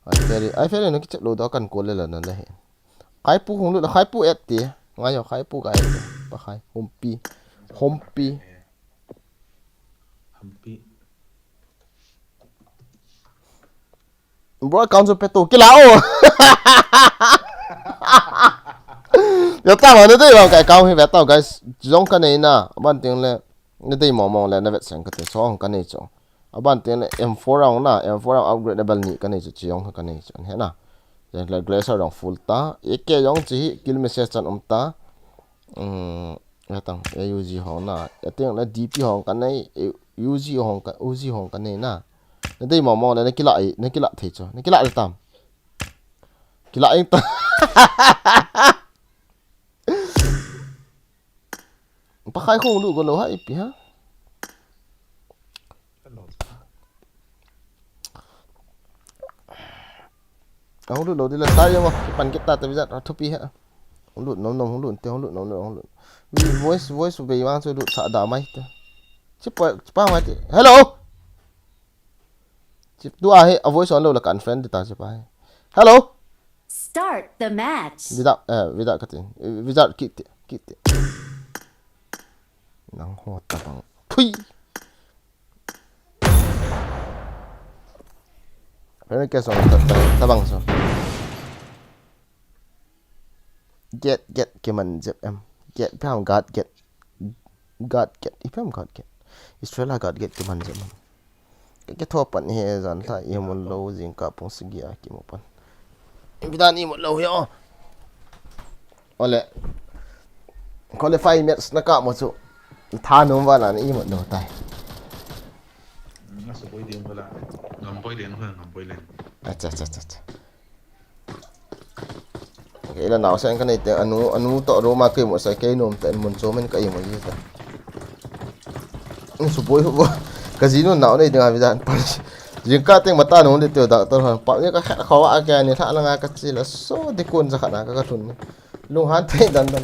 Ai feri, ai feri no kichep lo do kan ko le la na le he. Khaipu hung lut, Khaipu et ti. Ngai ho Khaipu ka et ti. Pa khai, Humpi. Humpi. Hampi. Bro, account chu peto kila o. Ya ta ma ne dei bang ka account hi ve ta guys. Jong ka nei na. Ban ting le. Ne dei mo mo le na vet seng ka te so hung ka nei cho. Aban tin M four round na, M four round upgrade level ni ka nei chu, chi jong ka nei chu, he na. Then le Glacier jong full ta, A K jong chi hi kill message chan um ta. Um, ya tang, A U G hong na, ya teng le D P hong ka nei, U G hong ka, U G hong ka nei na. Na dei mo mo le na kila, na kila thei chu, na kila le tam. Kila eng ta. Pakai khong lu ko lo ha ipi ha. Hong lut lo di la sa jong, kipan kit ta te vijat, a thupi ha. Hong lut nom nom, hong lut te, hong lut nom nom, hong lut. Voice, voice vei vang chu lut sa da mai te. Chi pa, chi pa mai te. Hello. Chi tu a he, a voice on lo la kan friend ta chi pa he. Hello. Start the match. Vijat, eh, vijat ka ti. Vijat kit te, kit te. Nang ho tabang. Phui. Pera ke song ta, ta, tabang so. Get, get, kiman jep em. Get, pam, gat, get. Gat, get, ipam, gat, get. Israel a gat, get, kiman jep em. Ka, ka tho pan he jan lha i mun lo jingkah pung sagi a kimu pan. Bidan i mun lo hi o. Ole. Qualify match na kap mo chu. Tha nom va na i mun lo tai. Nga sa boi ding wala. Ngam boi ding, ngam boi len. Acha, acha, acha, acha. Kei la naosen ka nei te, anu, anu toh room a kei mo sa kei nom te, mun chom in ka i mo ji ta. Suboi hu bo. Ka jinu nao nei dinga vidan pa. Jingkah teng mata nung de teu doctor hon. Pa ni ka khat khawa a kei ni tha langa ka chi la so de kon ja khana ka ka thun ni. Lung han te dan dan.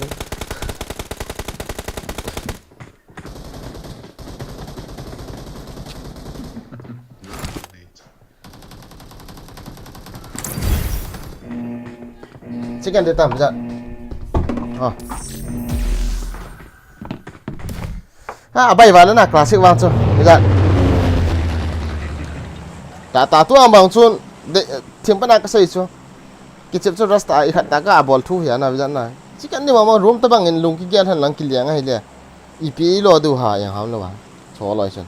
Chicken de tam ja. Ha. Ha, abai vala na classic vang chu. Ja. Ta, ta tu ang bang chun de, thim pana ka sei chu. Kichep chu rasta i khat ta ka bol thu hi ana ja na. Chicken ni mama room ta bang in lung kigel han lang kiliang a hi le. Ipi lo du ha yang ham lo wa. Cho loi chun.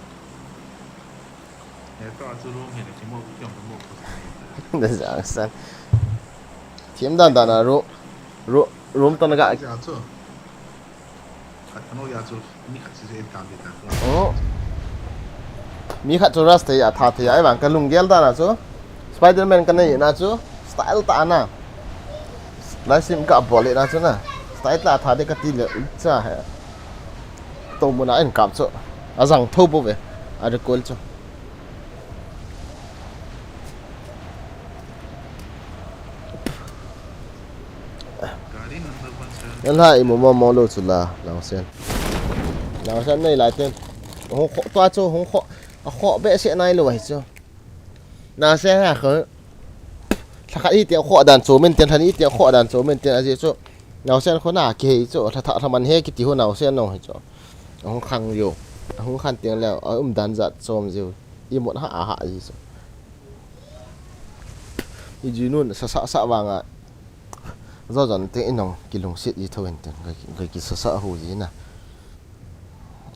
He to a chu room hi le kimo kiong kimo ko. Da jang san. Thim dan dan a room, room, room to na ga. Ja chu. Khat kano ya chu mi khat si je kam de ta. Oh. Mi khat chu rasta ya tha the ya ai bang ka lunggel dan a chu. Spider-Man ka nei na chu. Style ta na. Lai sim ka bol le na chu na. Style ta tha de ka ti le cha he. To mun a en kap chu. A jang tho bo ve. A recoil chu. Nalha imu mo mo lou chu la, naosen. Naosen nei lai ten. Hung kho, tua chu, hung kho. A kho behseh nai lou ahi chu. Naosen ha kho. Lha khat iti a kho dan chu men ten, lha ni iti a kho dan chu men ten, ajeh chu. Naosen kho na kihei chu, lha tha, lha man he kiti ho naosen nong hi chu. Hung khang jo. Hung khan teng leh, a um dan jat chom jiu. Imut ha, ha, ji chu. Ijinun, sa, sa, sa vanga. Zo zon te inong kilungset ji thou in ten, ka, ka kisasa hu ji na.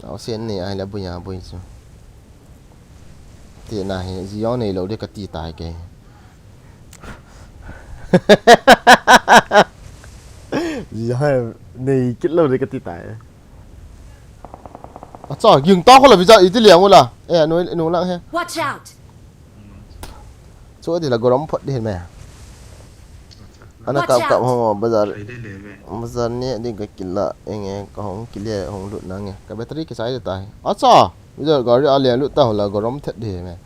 Naosen nei ahile bui a bui chu. Te na hi, ji jong nei lou de kati tai ke. Ji jong nei kit lou de kati tai. Acha, ging ta kho la visa iti liang ula. Eh, no, no lang he. Watch out! Chu ati la gorom phot di hin me. Ana Watch kap kap out! Ho bazar. Bazar ni di ka kila enge ka hong kile hong lut nange. Ka battery kisai ta. Acha, bazar gari a le lut ta ho la gorom thet di me.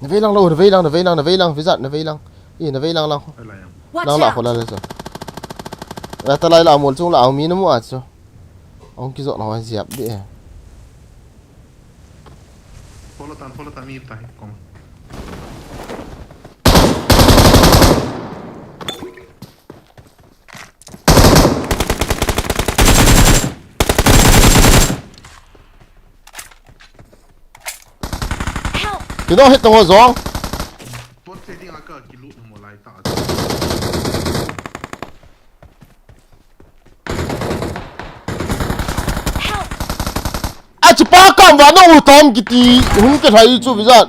Na vei lang lou, na vei lang, na vei lang, na vei lang, visa, na vei lang. I na vei lang lang. Watch out! Lang la kho la le so. La ta lai la mol chung la mi na mu a so. Hong kizo na ho ziap di e. Follow tan, follow tan, mi tai, kom. Help! Kino hit tong ho zong. Pot se ding a ka kilut na mo lai ta. Help! A chi pa kam va no u tom kiti hung ke thai chu bizat.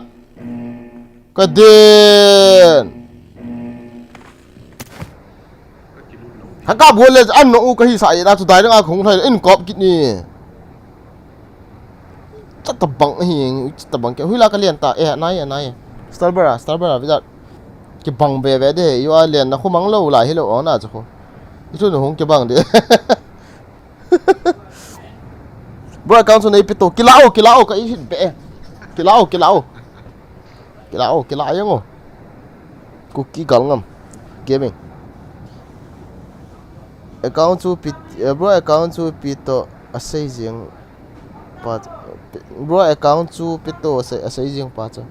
Ka den. Haka bol le an no u ka hi sa ina chu dai nga khung thai in kop kit ni. Chat ta bang hi, chat ta bang ke. Hui la ka lian ta. Eh, nai, nai. Stalber a, Stalber a, vizat. Ki bang be be de. Yo a lian na khu mang lo la hi lo ona chu khu. Itu no hung ki bang de. Bro, account chu nei pi to. Kila o, kila o, ka i hit be. Kila o, kila o. Kila o, kila yang o. Kuki Galngam Gaming. Account chu pi, eh, bro, account chu pi to asei jing pa, bro, account chu pi to asei, asei jing pa chu.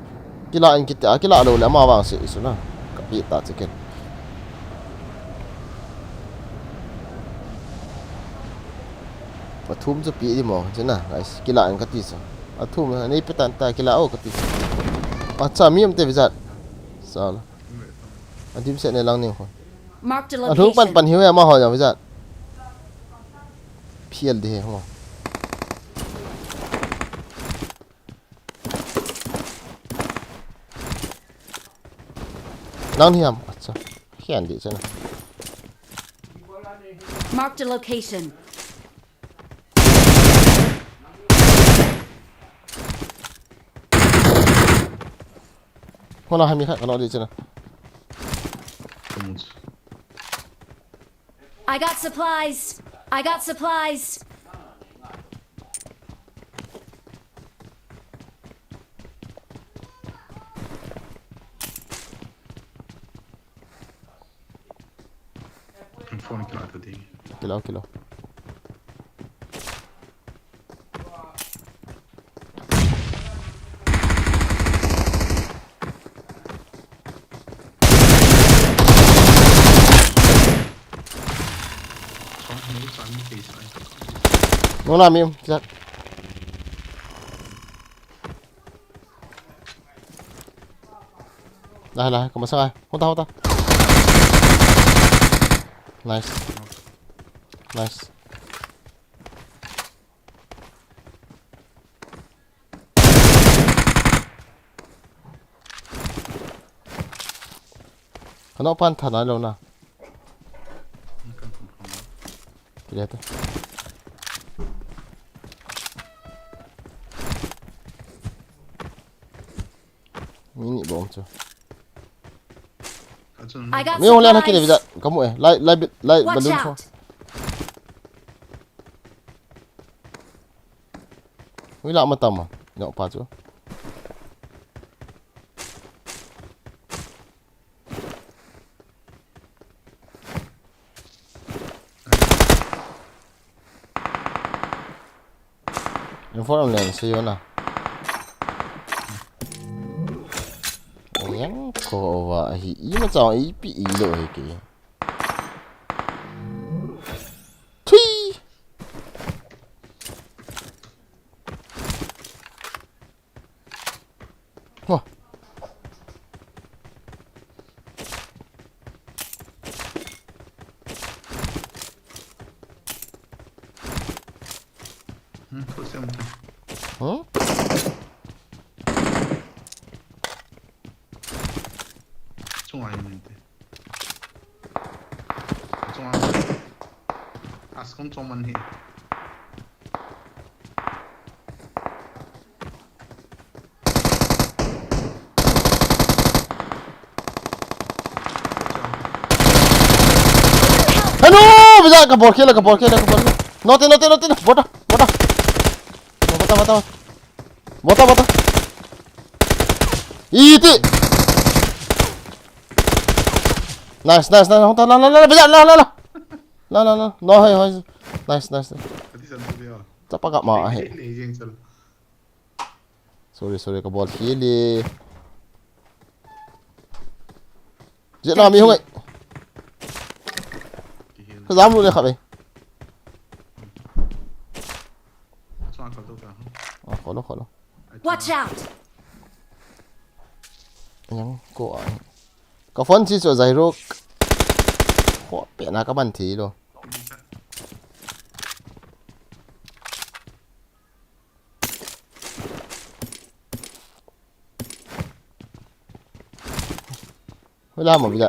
Kila in kiti, a kila lo le ama vang sei isu na. Ka pi ta chicken. Pathum chu pi di mo, chu na, guys, kila in kati chu. Athum na, nei pi tan ta kila o kati chu. Acha, mi um te vizat. Sala. Adim se ne lang ning ho. Marked a location. Alhung pan pan hiu ya ma ho ya vizat. Phial de he ho. Nang hiam, acha. Hian di chana. Marked a location. Hona hami khat kana di chana. I got supplies. I got supplies. Phone kila ta ding. Kila, kila. Nuna mi, chat. Dah, dah, kamasang ai. Hunta, hunta. Nice. Nice. Kano pan tha nai lo na. Kile ta. Mini bom chu. I got supplies. Mi hole na kile vida. Kamu eh. Lai, lai, lai balloon. Watch out. Ui la ma tam ma. No pa chu. Inform len se yo na. Yang ko wa hi i ma chang i pi i lo hi ke. Thui. Wah. Hmm, kau siam tu. Hmm? Chunga hi mente. Chunga. As kon chong man hi. Hello, bisa ka bol khel, ka bol khel, ka bol khel. Note, note, note, note. Bota, bota. Bota, bota, bota. Bota, bota. Iti. Nice, nice, nice. Hota, la, la, la, la, bisa, la, la, la. La, la, la. No, hoi, hoi. Nice, nice, nice. Ati san tu dia. Chapa ka ma, he. Ni jeng sal. Sorry, sorry, ka bol khel e. Jet na mi hung ai. Ka jam lu le kha be. Chua ka to ka. Ah, kholo, kholo. Watch out! Yang ko ai. Ka phone si so zai ro. Kho pe na ka ban thi lo. Wala mo bila.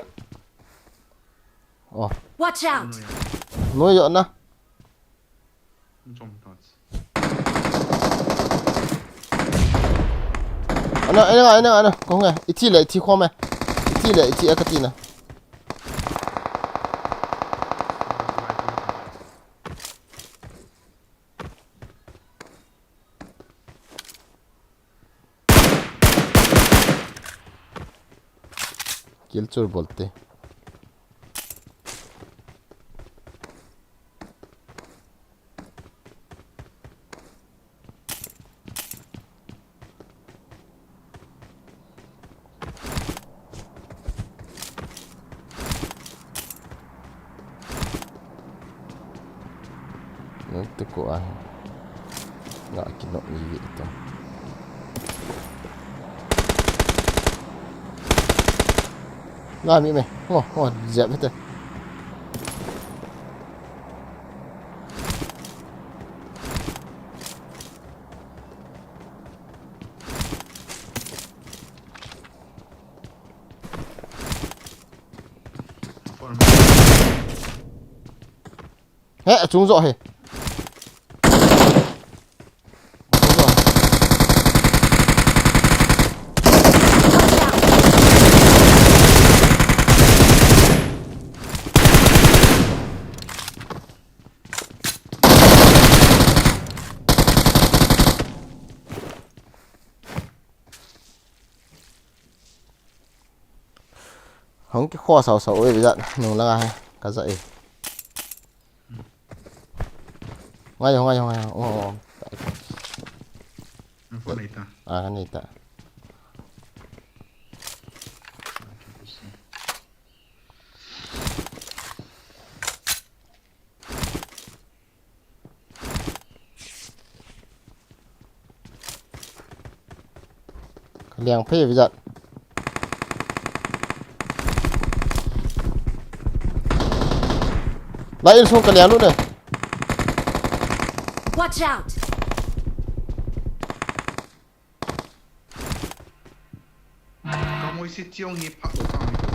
Oh. Watch out! Noi yo na. Ana, ana, ana, ana. Ko nga. Iti le, iti ko me. Iti le, iti akati na. Kill chur bolte. Nang tu ko ah. Nga kino iwi ito. Nga mi me. Ngo, ngo, jep ito. He, achung jo he. Hong kikhoh sao sao e, bijat nung langa he, kaja e. Ngai ho, ngai ho, ngai ho. Oh, oh. Nang phone nei ta. Ah, kanei ta. Ka liang phei bijat. Lai insung ka liang lut ne. Watch out! Ka moi si chiong hi phak lo ka mai ko.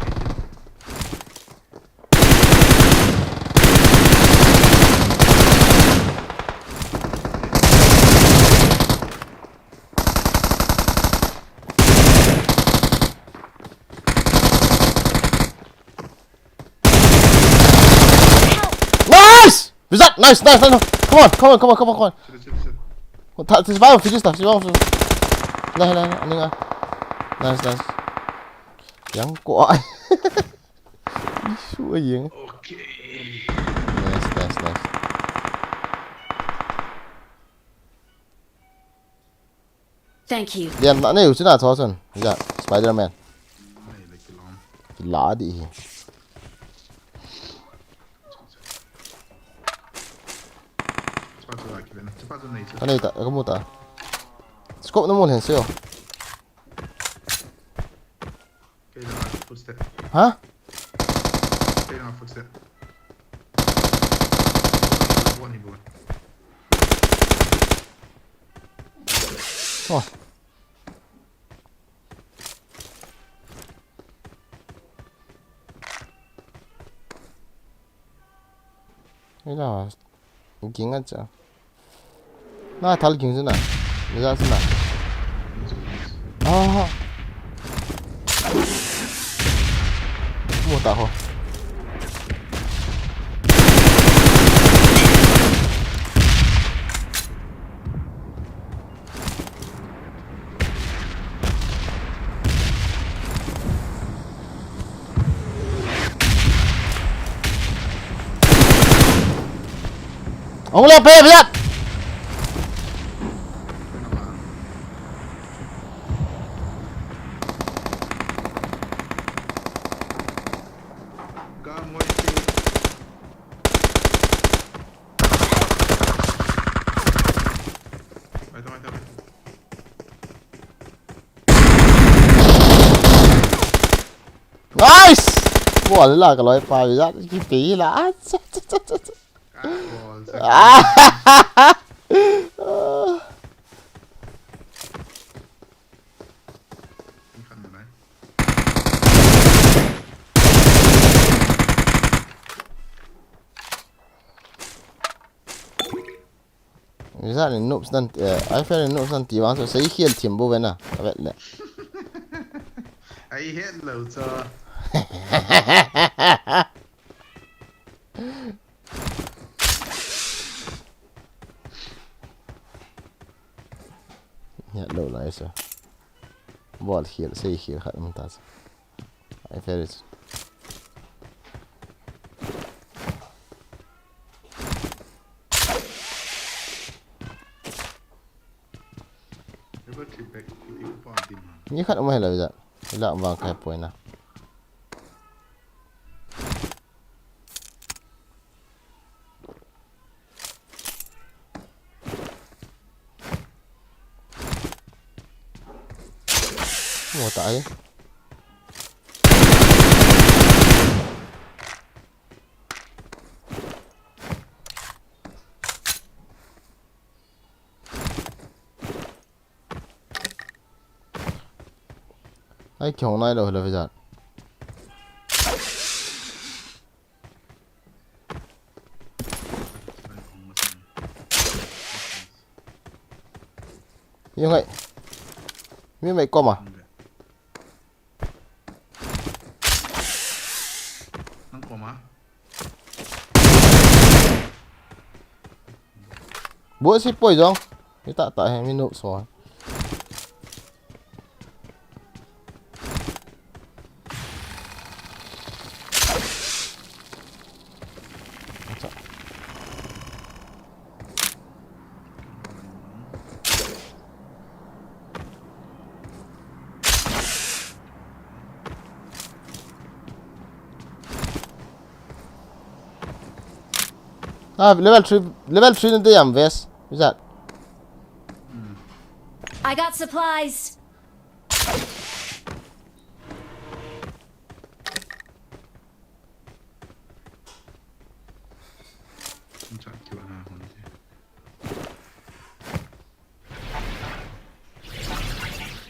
Nice! Bijat, nice, nice, nice. Come on, come on, come on, come on, come on. Sit, sit, sit. Tha, this one, finish ta, this one. Nice, nice, nice. Nice, nice. Yang ko ai. Isu ai yang. Okay. Nice, nice, nice. Thank you. Lian na nei u chuna tho chun. Ja, Spider-Man. Nei le kilom. Kila di hi. Chapa chu la kilen. Chapa chu nei chu. Ka nei ta, ka mu ta. Scope na mu hen seo. Kei la footstep. Ha? Kei la footstep. One ni bon. Oh. Ei la, ging a cha. Na thal ging suna. Ni ja suna. Ah. Mu ta ho. Ong le pe biat. Nice! Bol la ka loi pa biat ki pe la. Izan in noobs nan, eh, ai fer in noobs nan ti vang so sei hial thim bo vena, ka vet le. Ai het lo cho. Hiat lo lai sa. Bol hial, sei hial khat um ta sa. Ai fer. Ni khat um hela vija. Ila um vang kai poina. Mo ta ai. Ai, kihong nai lou, hello, Vijay. Yung ai. Mi mai koma. Nang koma. Buat si poi jong. Kita tak he minute so. Ah, level three, level three na dei am vest. Is that? I got supplies.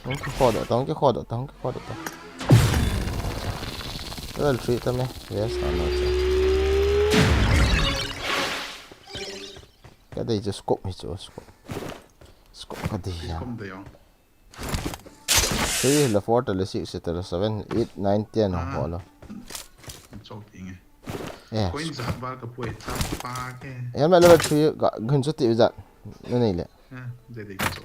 Hung kikhodoh ta, hung kikhodoh ta, hung kikhodoh ta. Level three ta me. Yes, ano chu. Ka dei chu scope hi chu, scope. Scope ka dei ya. Three le four le six le seven, eight, nine, ten ho lo. Chok inge. Eh. Coin zat val ka poi chapa ke. Helmet level three ka hin chuti u zat. Na nei le. Eh, de de ka cho.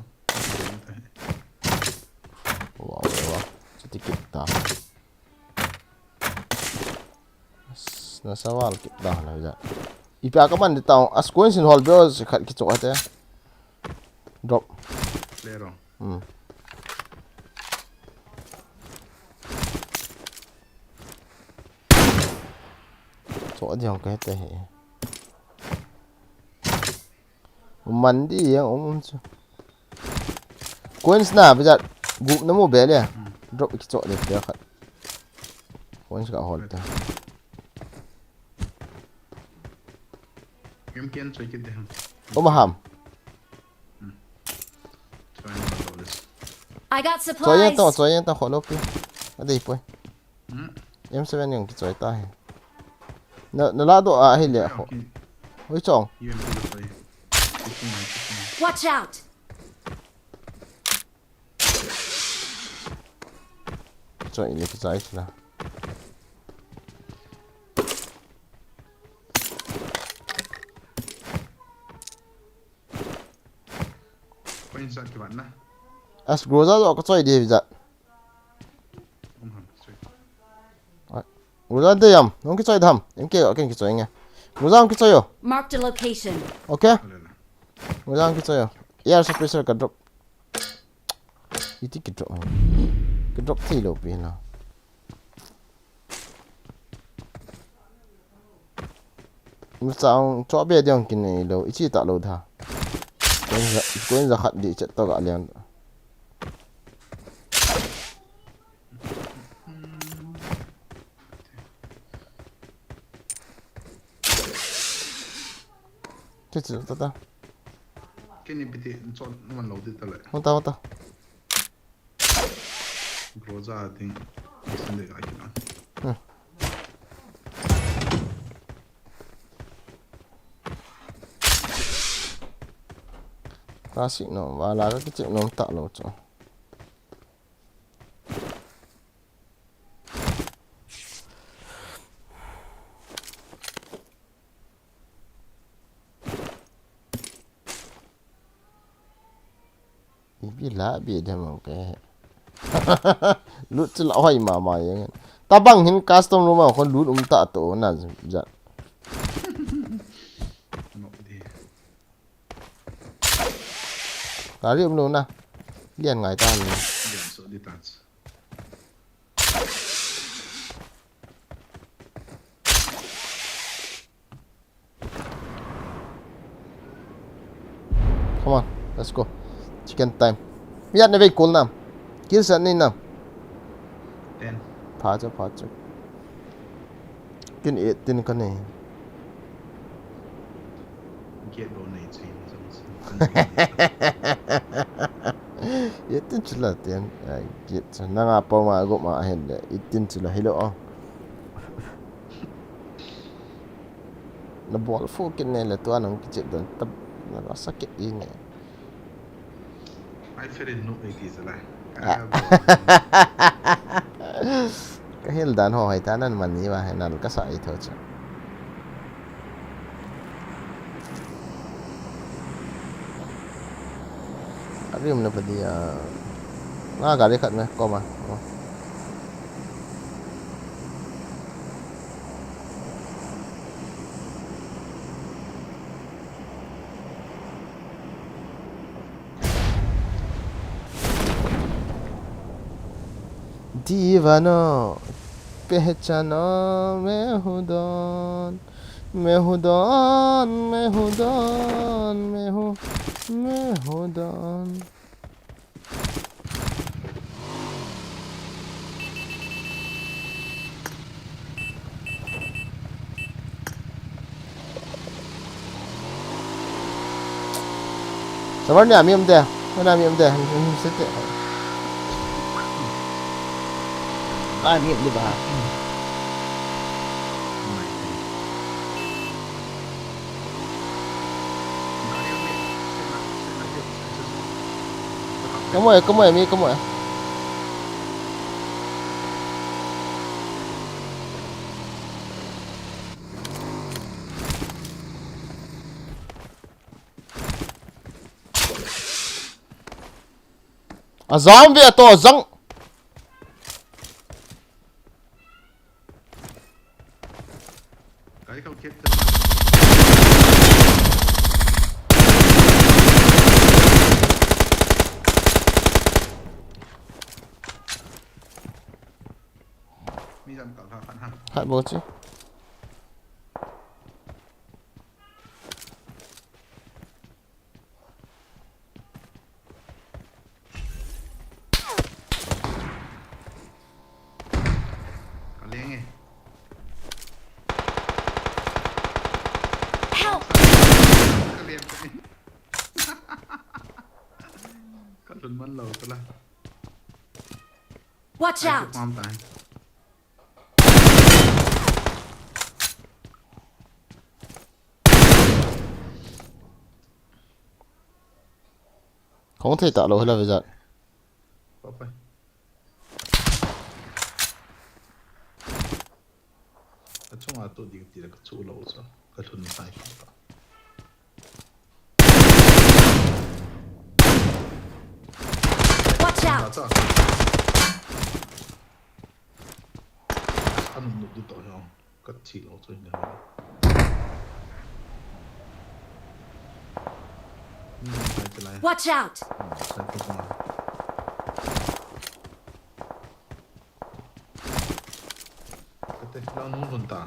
Wow, wow. Chuti kit ta. Nasa val kit ta na u zat. Ipi a ka man di ta. As coin sin hol bro khat kichok ate. Drop. Lero. Hmm. Ko diang ka te he. Man di yang um um chu. Coins na, bijat. Gup na mu be le. Drop ki cho de, dia khat. Coins ka hol ta. Em ken choi kit de ham. Um ham. Choi na ka dolis. I got Choi yang ta, supplies. Choi yang ta, kholo pi. A dei poi. Hmm. M seven yang ki choi ta he. Na, na la do a he le kho. Okay. Hoi chong. U M P lo choi. Kiching hai, kiching hai. Watch out! Choi ni ki choi la. Koi in sa ki ban na. As Groza do ko choi de bijat. Um ham, choi. Ai. Groza de yam, nong ki choi dam. Em ke, ken ki choi nge. Groza nong ki choi yo. Marked a location. Okay. Ole na. Groza nong ki choi yo. Air suppressor ka drop. Iti ki drop. Ki drop thei lou pi na. Mchang cho be diang kin nei lou, ichi ta lou da. Ko in za, ko in za khat di chet to ga liang. Che che ta ta. Kini piti cho man lou di ta le. Hon ta, hon ta. Groza ding. Isin de ga kina. Hmm. Ka si no, wala ka kichip no ta lo cho. Ipi la bi dem ke. Loot chu la hoi mama yang. Tabang hin custom room a kon loot um ta to na ja. Nok di. Gari um lo na. Lian ngai ta ni. Lian so di tan. Come on, let's go. Chicken time. Miat na vei kol nam. Kill san ni nam. Ten. Pha cha, pha cha. Kin eighteen ka nei. Get lo nei chin. Eighteen chula ten. Ai, get. Nanga pa ma go ma hen le. Eighteen chula hilo. Na bol fu kin ne le tua nang kichep dan tab na rasa kit i ne. Ai ferin nu ei ti sala. Ah. Ka hil dan ho hai ta nan man ni wa hai nan ka sa i tho cha. Arim na pa dia. Nga gari khat me ko ma. Oh. دیوانو پہچانو میں ہوں دون، میں ہوں دون، میں ہوں دون، میں ہوں، میں ہوں دون. Sabar ni ami amde, mana ami amde, sete. Ani amde ba. Kamu ya, kamu ya, mi kamu ya. Azam ve to zang. Gari kau kit. Mi jam kal kha khan ha. Hai bo chi. Lo tala. Watch out! Pam tai. Kong thei ta lo hela vejat. Papai. Ka chunga tu ding ti la ka chu lo sa. Ka lhun sai ka. Watch out! Ka nun nu du to yo. Ka chi lo chu ni. Watch out! Kate, lang nung lun ta.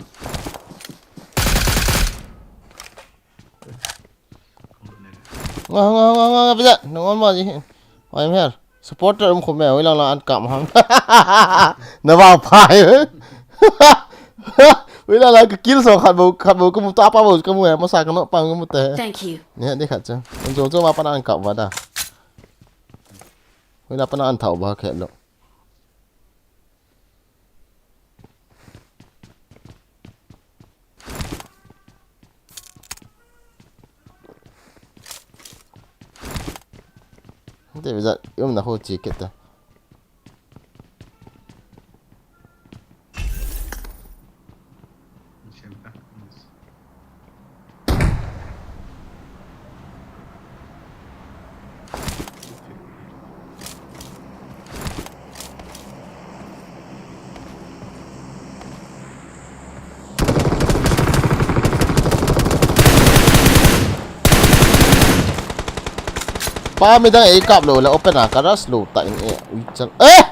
Nga, nga, nga, nga, nga, bisa. Nung on mo, di. I'm here. Supporter um khume, ui lang lang an kam ham. Na vang phai. Ui lang lang ka kill so khat bo, khat bo ka mu ta pa bo ka mu ya, masa ka no pa ka mu te. Thank you. Ni, ni khat cha. Un jo jo ma pa na an kam va da. Ui la pa na an thau ba khe lo. Te visa, um na ho chi keta. Pa midang ei kap lo la open a ka rush lo ta in e ui chal. Eh!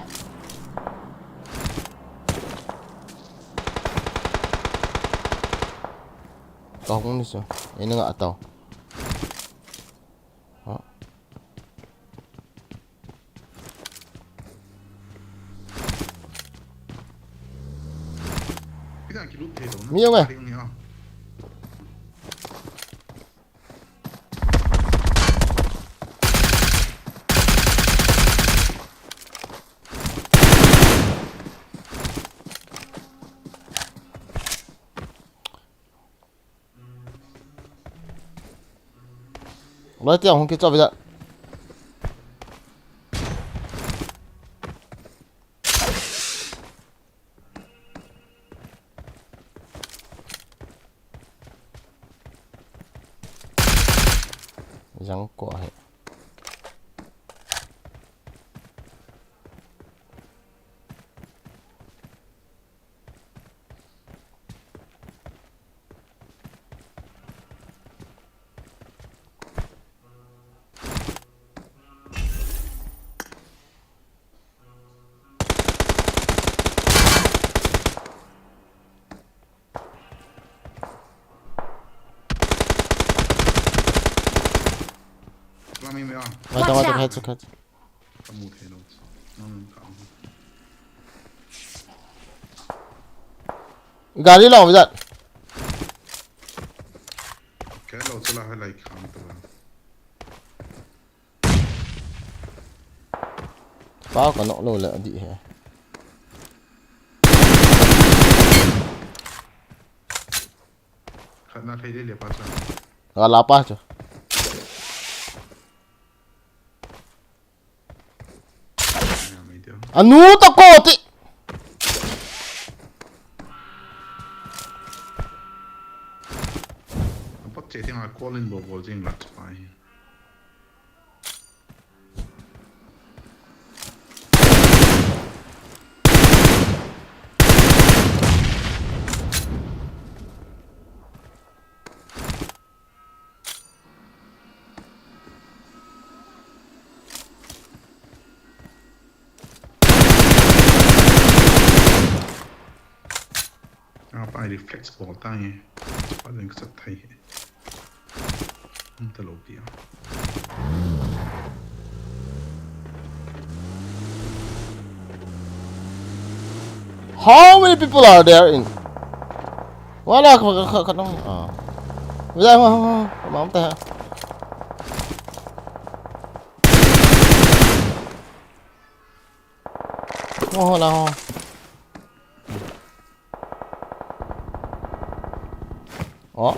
Ka hung ni so. Ei na nga tau. Ha? Mi yong e. Lai tiang hung kichop visa. Jang ko he. Mai ta, mai ta, khat, khat. Ka mu thei lo. Nang ka mu. Gari lo, visa. Ke lo, chala hai lai kham to. Pa ka nok lo le, adi he. Khat na thei le le pa cha. Ga la pa cha. Anu ta ko ti. Apat che ting a call in bol bol jing la chupai. Apa reflex bol ta nge. Apa ding sa thai. Ang talo pia. How many people are there in? Wala ka ka ka nong. Ah. Wala ma ma ma ta. Oho la ho. Oh.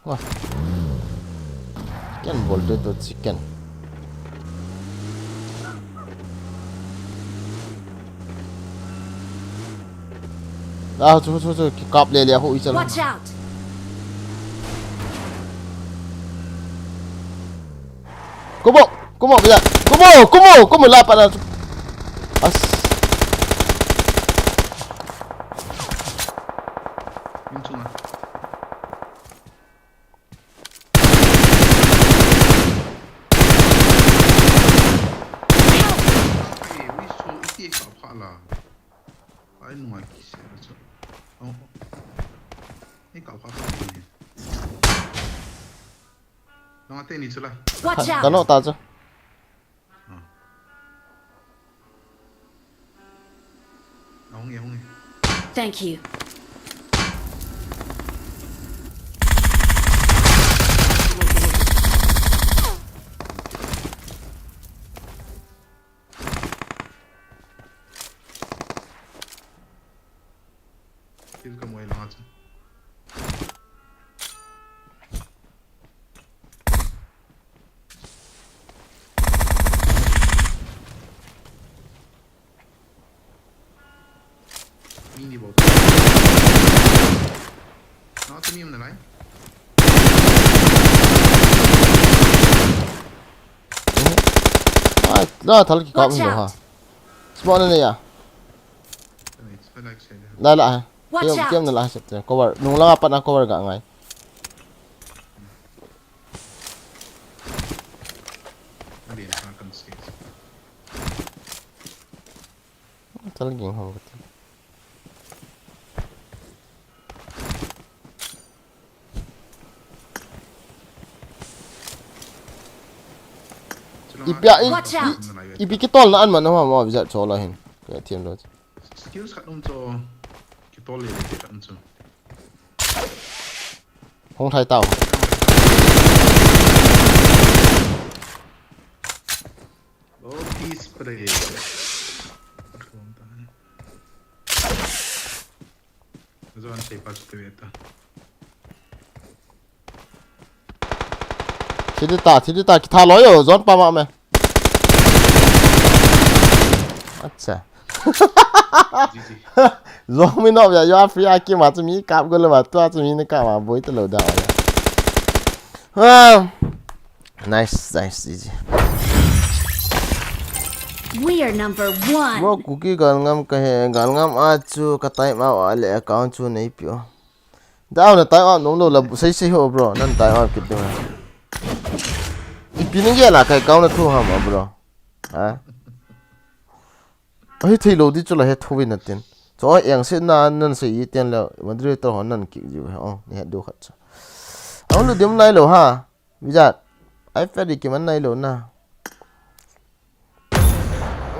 Wah. Chicken bol de to chicken. Ah, chu, chu, chu, kikap le le ho i chala. Watch out! Kumo, kumo, bila. Kumo, kumo, kumo la pa na. As. Yung sunga. Ai, ui, so, iti e ka pha la. Ai, nunga ki se na cho. Oh. E ka pha ka ni. Nunga te ni chula. Watch out! Kano ta cho. Ah. Ahung e, ahung e. Thank you. Kill ka moi langa chu. Mi ni bol. Na tu mi um na lai. Ai, la thal kikap ni lo ha. Smoke na ne ya. Ani, spell like se. La la ha. Watch out! Kiam na la ha sep te. Cover. Nung la pa na cover ga ngai. Alien Falcon Six. Tal ging ho kati. Ipia i, Watch out! I, ipi kitol na an man ho ma visa cho lo hin. Ka thiam lo. Skills khat um cho. Kitol le le khat um cho. Hung thai tau. Oh, peace spray. Zon sei pa chu te ta. Thi di ta, thi di ta, kitha lo yo, zon pa ma me. Acha. G G. Zomi no ya, yo free aki ma chu mi kap go le ma, tua chu mi ne kap ma, boi te lo da ya. Ah. Nice, nice, G G. We are number one. Mo Kuki galngam ka he, galngam a chu ka time out a le account chu nei pio. Down na time out nung lo la sei sei ho bro, nan time out kit ding. Ipi ni ge la kai account na thu ham bro. Ha? Ahi thei lo di chu la he thu vin na tin. Cho eng se na nan sei i ten le moderator ho nan ki ji ve. Oh, ni he du khat cha. Ang lu dim lai lo ha. Vijat. Ai fe di ki man nai lo na.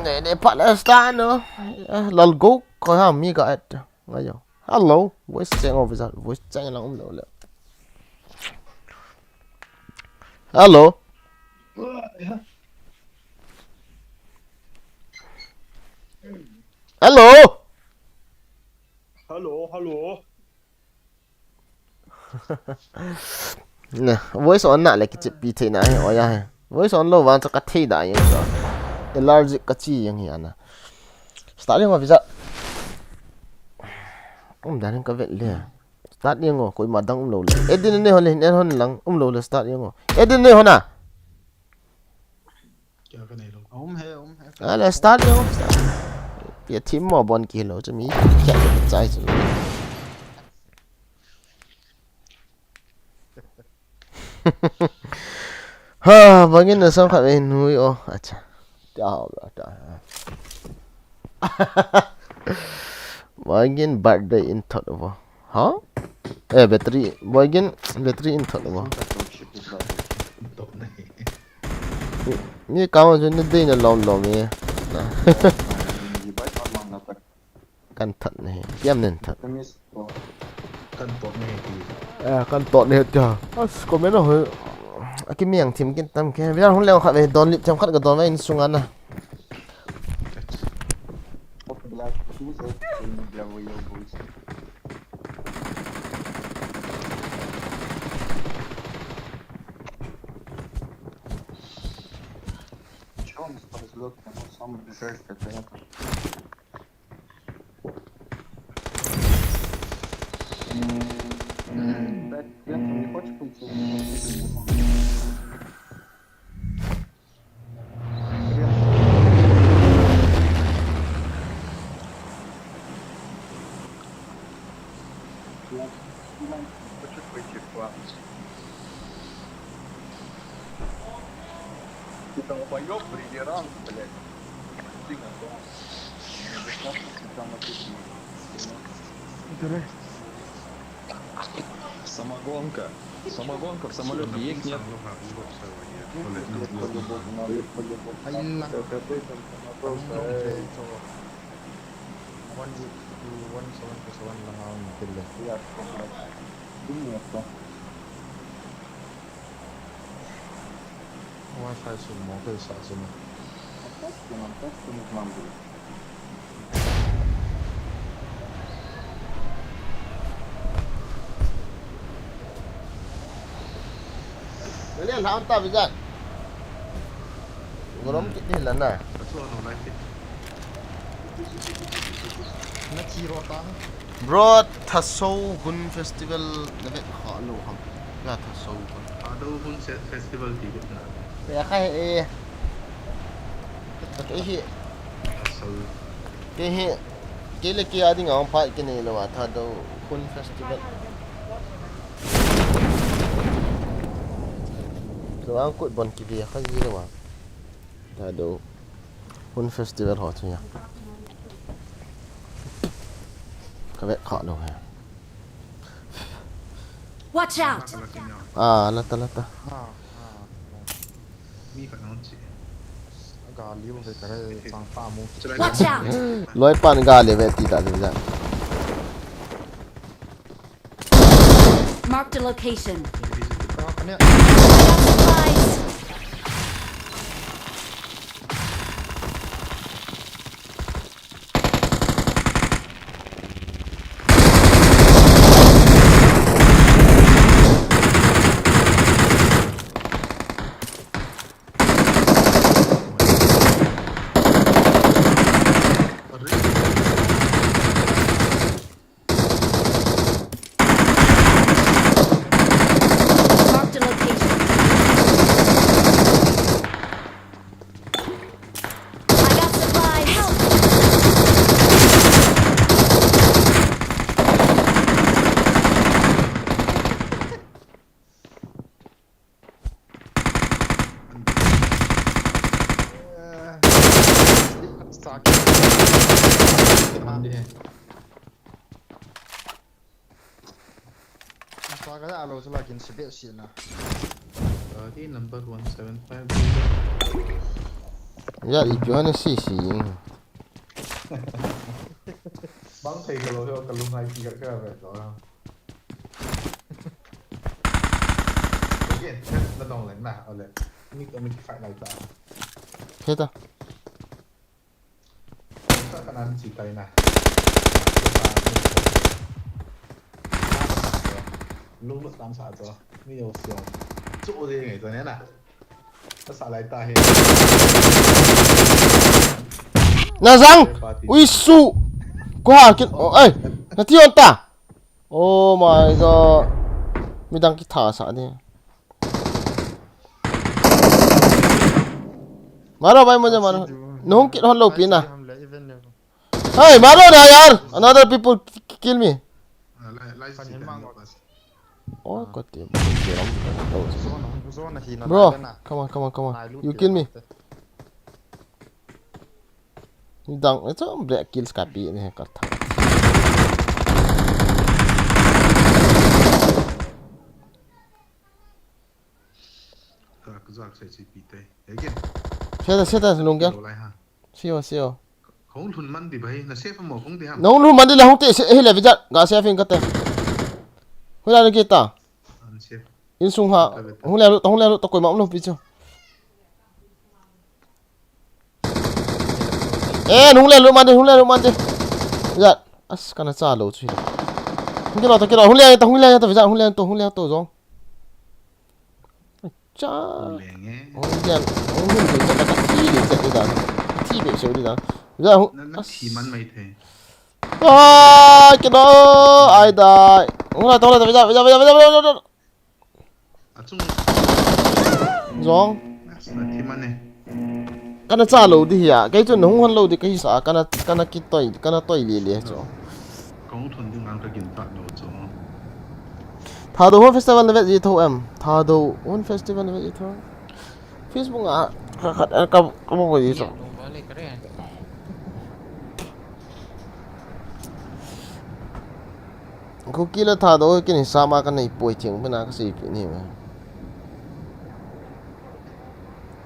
Ne ne pa la sta no. Lal go ko ha mi ga at. Ngayo. Hello. Voice cheng o Vijat. Voice cheng lang um lo le. Hello. Hello. Hello, hello. Na, voice on na le kichep pi thei na he, oya he. Voice on lo vang chu ka thei da jeng chu. Allergic ka chi jeng hi ana. Start jeng o Vijat. Um dan ka vet le. Start jeng o, koima dang um lo le. Edin ne hon le, ne hon lang um lo le start jeng o. Edin ne hon a. Kya ka nei lo. Um he, um he. Ala start jeng o. Pia thim mo bon ki lo chu mi. Kya chai chu. Ha, bangin na sam khat ve nui o. Acha. Ta ho ta. Bangin birthday in thot vo. Ha? Eh, battery. Bangin battery in thot vo. Mi ka ma jun de na lom lom e. Kan thot ne. Kiam nen thot. Kan tot ne ti. Eh, kan tot ne tia. As comment ho. Akimiang thim kin tam ke. Biar hun leo khat ve, don lip them khat ka don ve in sunga na. М, м, Бен, ты не хочешь пойти? Я не хочу пойти в класс. Ты долбоёб, придирал, блядь. Ты готов. Мне же кажется, ты там написано. Самогонка. Самогонка в самолёте есть, нет? По-любому надо, по-любому. Ай, лак. Какой там самогонка, эй? One eight two, one seven two seven lang a um kit le. Wi-Fi sum mo kei sa sum. Daniel, hao ta bijat. Gorom kit ni lana. Bro, Thasou Hun Festival na vet kha lo ham. Ya Thasou Hun. Thasou Hun se-, Festival ti vet na. Ya kha e. Kei hi. Thasou. Kei hi. Kei le kei a ding a hung phat kei nei lo a Thasou Hun Festival. Lo ang kut bon ki ve kha ji lo a. Thasou Hun Festival ho chu ya. Ka vet kha lo he. Watch out! Ah, lata, lata. Ah, ah. Mi khat nang chi. Gali um ve ka re chang ta mu. Watch out! Loi pan gali ve ti ta le ja. Marked a location. Ah, kane. I got supplies. Marked a location. I got supplies. Help! Sa ka ya lo sa lakin si be si na. Gari number one seven five. Ya, i piu na si si. Bang thei ka lo, ka lungai ti ka ka ve to. Again, na dong leng na, ole. Ni to mi fight lai ta. Heta. Sa ka nan chi tai na. Lung lus tam sa to. Mi yo siong. Chu de ngai to ne na. Sa lai ta he. Na zang. Ui su. Ko ha kin. Oh, ai. Na ti on ta. Oh my god. Midang kitha sa de. Maro bai mo je maro. Nung kit hon lo pi na. Hey, maro na yaar. Another people k-, kill me. Oh, kati. Bro, come on, come on, come on. You kill me. Dang, it's a black kills copy in here. Zak, zak, sai chi pi te. Again. Seta, seta, lung gel. Lo lai ha. Sio, sio. Hung lhun man di bai, na safe mo hung di ham. Na hung lhun man di la hung te se, he le vijat, ga safe in kate. Hula na kita. An safe. Insung ha. Hung le lut, hung le lut, ta koima um lou pi chu. Eh, hung le lut man de, hung le lut man de. Ya, as kana cha lou chu. Hung kilo ta kilo, hung le ta, hung le ta, visa, hung le to, hung le to jong. Cha. Hung le nge. Hung le, hung le, hung le, ka thi le, cha di da. Thi be se di da. Visa, hung. Na, na thi man mai the. Ai, kilo, ai dai. Hung le to le ta, visa, visa, visa, visa, visa. Achung. Jong. As na thi man e. Kana cha lou di hi a. Kei chun hung hon lou di kahi sa. Kana, kana kitoi, kana toi le le chu. Kong thon ding ang ka gin ta lou chu. Thadou Hun Festival na vet ji tho em. Thadou Hun Festival na vet ji tho. Facebook a khat, khat, ka, ka mo ko ji chu. Kuki le Thadou kin hisap a ka nei poi thing pena ka sei pi ni ma.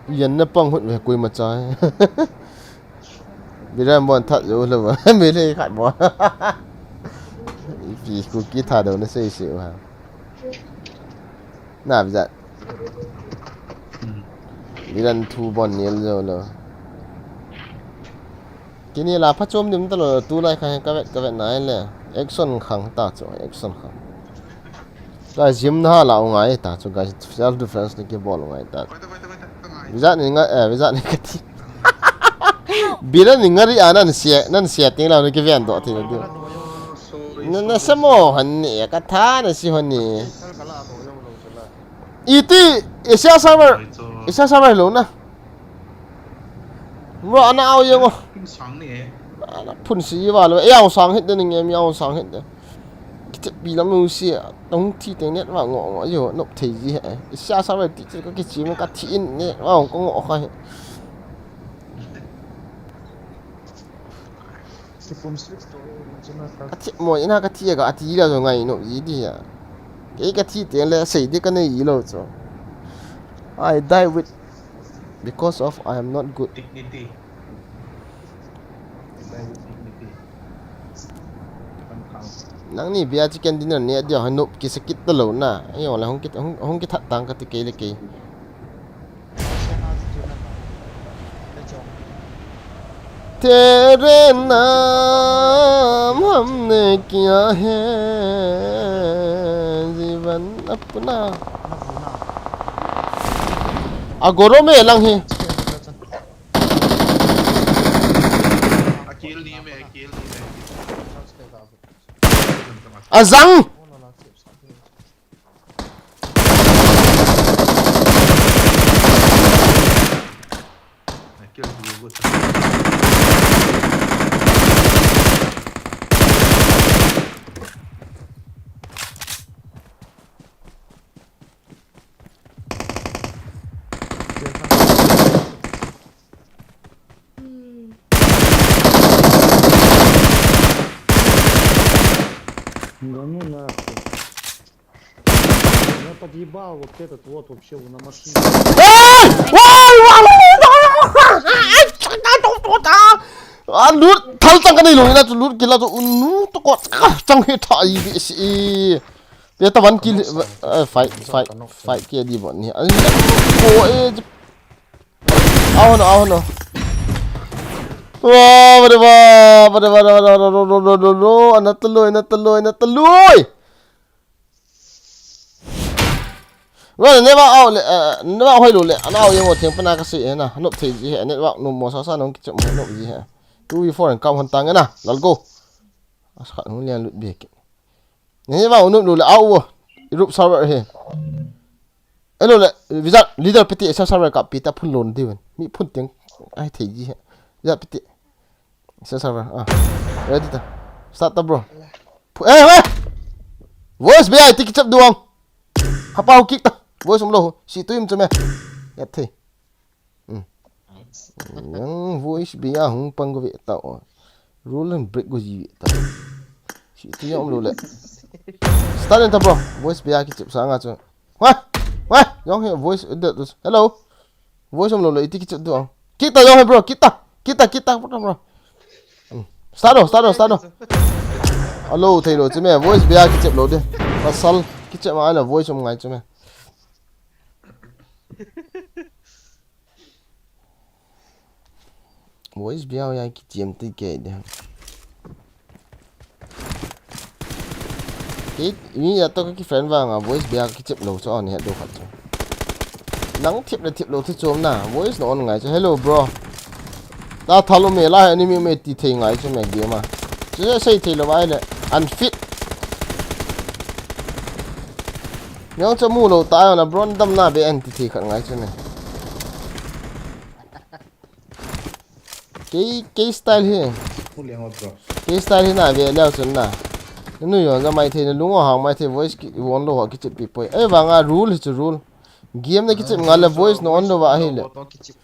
Yan na pang hut ve koima cha. Biran bon that jo lo ba. Me le khat bo. Ipi Kuki Thadou na sei sei ha. Na visa. Hmm. Biran thu bon nel jo lo. Kini la phachom dim ta lou, tulai kha ka vet, ka vet nai le. Action khang ta chu, action khang. Ka gym na la u ngai ta chu, guys, self defense ni kibol u ngai ta. Visa ni nga, eh, visa ni ka thi. Bila ni ngari a nan sia, nan sia ting la ni kiven do thi na di. Na, na samo han ni, ka tha na si han ni. Iti, Asia server, Asia server lo na. Mo ana au ye ngo. Pin sang ni e. Ana phun si va lo. E au sang hit de ni nge mi au sang hit de. Kiche pi lam u si a. Tong thi te net va ngo ngo yo nop thei ji he. Asia server ti che ko kichi mo ka thi in net va ngo ngo kha he. Ka thi mo ina ka thi ka ati la jo ngai no ji di ya. Kei ka thi te le sei di ka nei lo cho. I die with because of I am not good. Dignity. I die with dignity. Nang ni bia chicken dinner ni dia hanu ki sakit ta lo na. Ayo la hung ki hung, hung ki that tang ka ti kei le kei. तेरे नाम हमने किया है जीवन अपना। Agoro me lang hi. Akil ni me, akil ni me. Azang. Да ну нахуй. Я подъебал вот этот вот вообще на машине. Oi! Oi! Oi! A lut thal tang ka nei lo ina chu lut kila chu unu to ko chang he tha i bi si. Te ta van kill, eh, fight, fight, fight ke di bon ni. Ani ko e. Aho no, aho no. Wa, ba de ba, ba de ba, ba de ba, no, no, no, no, no, no, no. Ana taloi, ana taloi, ana taloi. Wa, ne ba au le, eh, ne ba hoi lo le. Ana au ye mo theng pana ka si he na. Nop thei ji he, ne ba no mo sa sa no ki che mo nop ji he. Two v four and kam hon tang na. Lal go. As khat hung lian lut bek. Ni va unu lu le au wo. Irup server he. Elo le visa leader piti esa server ka pita phun lon diwen. Mi phun teng ai thei ji he. Visa piti. Esa server. Ah. Ready ta. Start ta bro. Phu-, eh, eh. Voice be ai tiki chap duang. Hapau kick ta. Voice um lo. Si tu im chame. Yat thei. Hmm. Yang voice be a hung pang go ve ta o. Roll and break go ji ve ta. Si tu yang lo le. Start enter bro. Voice be a ki chip sa nga chu. Wa! Wa! Yang he voice, uh, that was, hello. Voice um lo le iti ki chip do. Kita yang he bro, kita. Kita, kita bro. Hmm. Start o, start o, start o. Alo thei lo chu me voice be a ki chip lo de. Pasal ki chip ma la voice um ngai chu me. Voice biau ya kichem ti ke de. Ke mi ya to ki friend vanga voice bia kichep lou chu on he do khat chu. Nang thip le thip lou thu chom na voice na on ngai chu. Hello bro. Ta thalo me la enemy me ti thei ngai chu me game a. Chu sei thei lou vai le unfit. Nyang chu mu lou ta na bro dam na be an ti thei khat ngai chu ne. Kei, kei style hi. Hu leng o bro. Kei style hi na ve leu chun na. Nanu yon ja mai thei na lung o hang mai thei voice ki won lou ho kichep pi poi. Ei vanga rule hi chu rule. Game na kichep nga le voice na on lou va hi le. Auto kichep.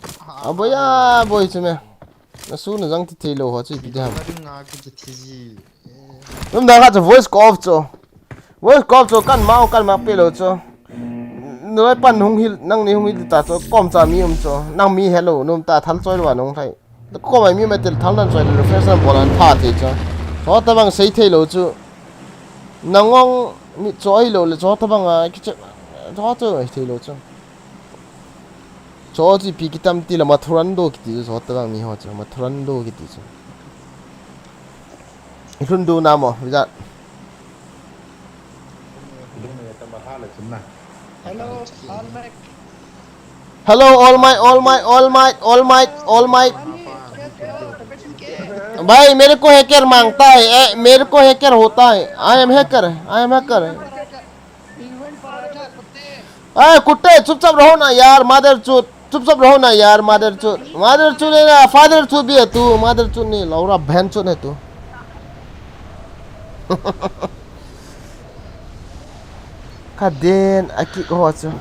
A boy a boy chu me. Na su na jang ti thei lou ho chu pi jam. Ring nga kichep thi ji. Num da kha chu voice ko off chu. Voice ko off chu kan mau kan ma pe lou chu. Noi pan hung hil nang ni hung hil ta chu kom cha mi um chu. Nang mi hello num ta thal choi lou nung thai. Ko mai mi ma tel thal nan choi refresh nan bol an pha thei chu. Chu ta bang sei thei lou chu. Nang ong mi choi lou le chu ta bang a kichep. Chu chu thei lou chu. Chu chu pi kitam ti la Mathurando kiti chu chu ta bang mi ho chu Mathurando kiti chu. Hlun du na mo, Vijat. Hello, all my Hello, all my, all my, all my, all my, all my. भाई, मेरे को हैकर मांगता है, ए, मेरे को हैकर होता है। I am hacker, I am hacker. ए, कुत्ते, चुपचाप रहो ना यार, मादरचोद, चुपचाप रहो ना यार, मादरचोद, मादरचोद है ना, फादरचोद भी है तू, मादरचोद नहीं, लौड़ा बहनचोद है तू। Ka den a kick ho chu.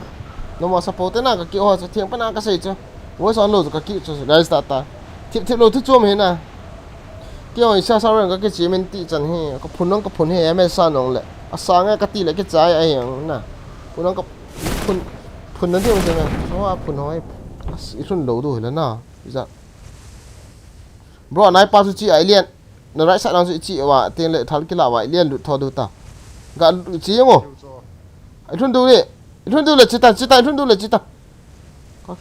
Noma support na ka kick ho chu. Thiang pana ka sei chu. Voice on lou chu ka kick chu. Guys ta ta. Thip thip lou thu chom hi na. Kei oi sa sa rang ka kichi men ti chan hi. Ka phun nang ka phun hi M S sa nong le. A sa nge ka ti le kichai a hi ang na. Phun nang ka phun phun na ding chu me. Sa wa phun hoi. As i thun lou du hi la na. Iza. Bro, nai pa chu chi ai lian. Na right side lang chu i chi uva, teng le thal kila uva, i lian lut tho du ta. Ga lut chi ngo. I thun du le. I thun du le chi ta, chi ta, i thun du le chi ta. Ka.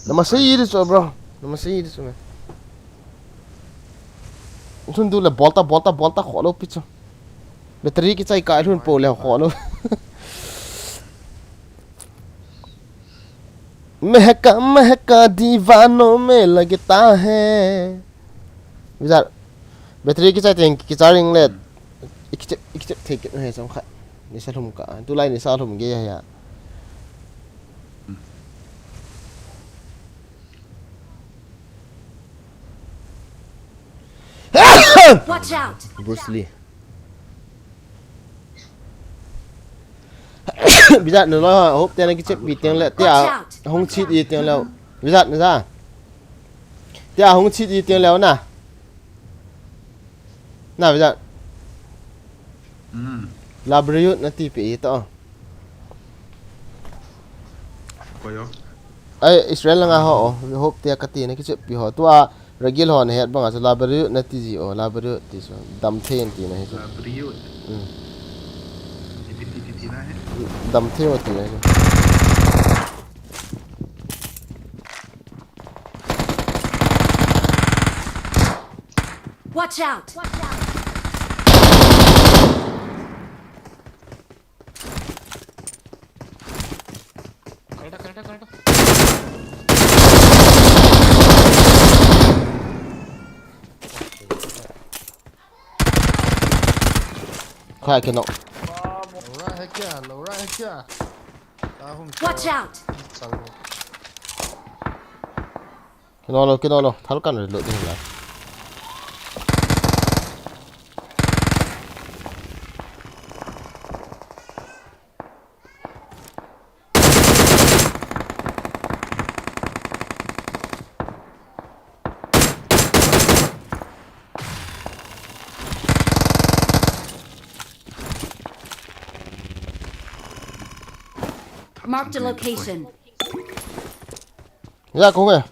Na ma sei di chu, bro. Na ma sei di chu me. I thun du le bol ta, bol ta, bol ta kho lou pi chu. Battery kichai ka i thun po le kho lou. महका महका दीवानों में लगता है. Vijat, battery kichai teng kichai ring le. Ikichep, ikichep thei kit he chang khat. Nisa lhum ka. Tulai nisa lhum ge ya. Watch out! Bruce Lee. Vijat na lo, hope te na kichep bi teng le, tia, hung chi di teng le. Vijat na sa. Tia, hung chi di teng le na. Na, Vijat. Hmm. Library na ti pe to. Ko yo. Ai, Israel nga ho, hope te ka ti na kichep bi ho. Tua, Ragil ho na het banga chu library na ti ji o, library ti chu. Dam thei an ti na hi chu. Library. Hmm. Ti ti ti ti na he. Dam thei o ti na hi chu. Watch out! Khai kino. Laura hai kya? Laura hai kya? Watch out! Kino lo, kino lo. Thal kan reload ding la. Marked a location. Ya, kung eh.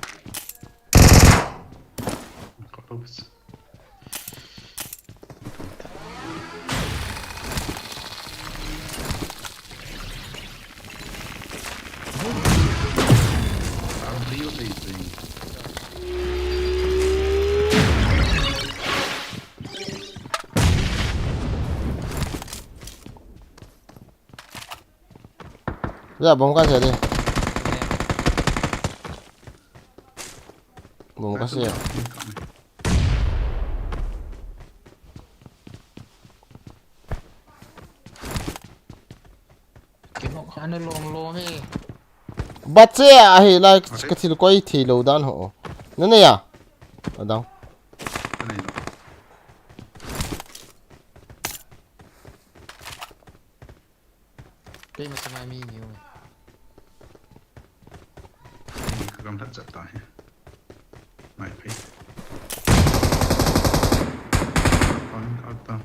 Ya, bomb ka se de. Bomb ka se. Kino khana lom lom e. Bat se ahi, like, ka thil koi thei lou dan ho. Na ne ya? Adang. Ka nei lo. Kei ma sanga mi ni ui. Kei ka gam that chat ta hi. Mai phei. Kon thak ta.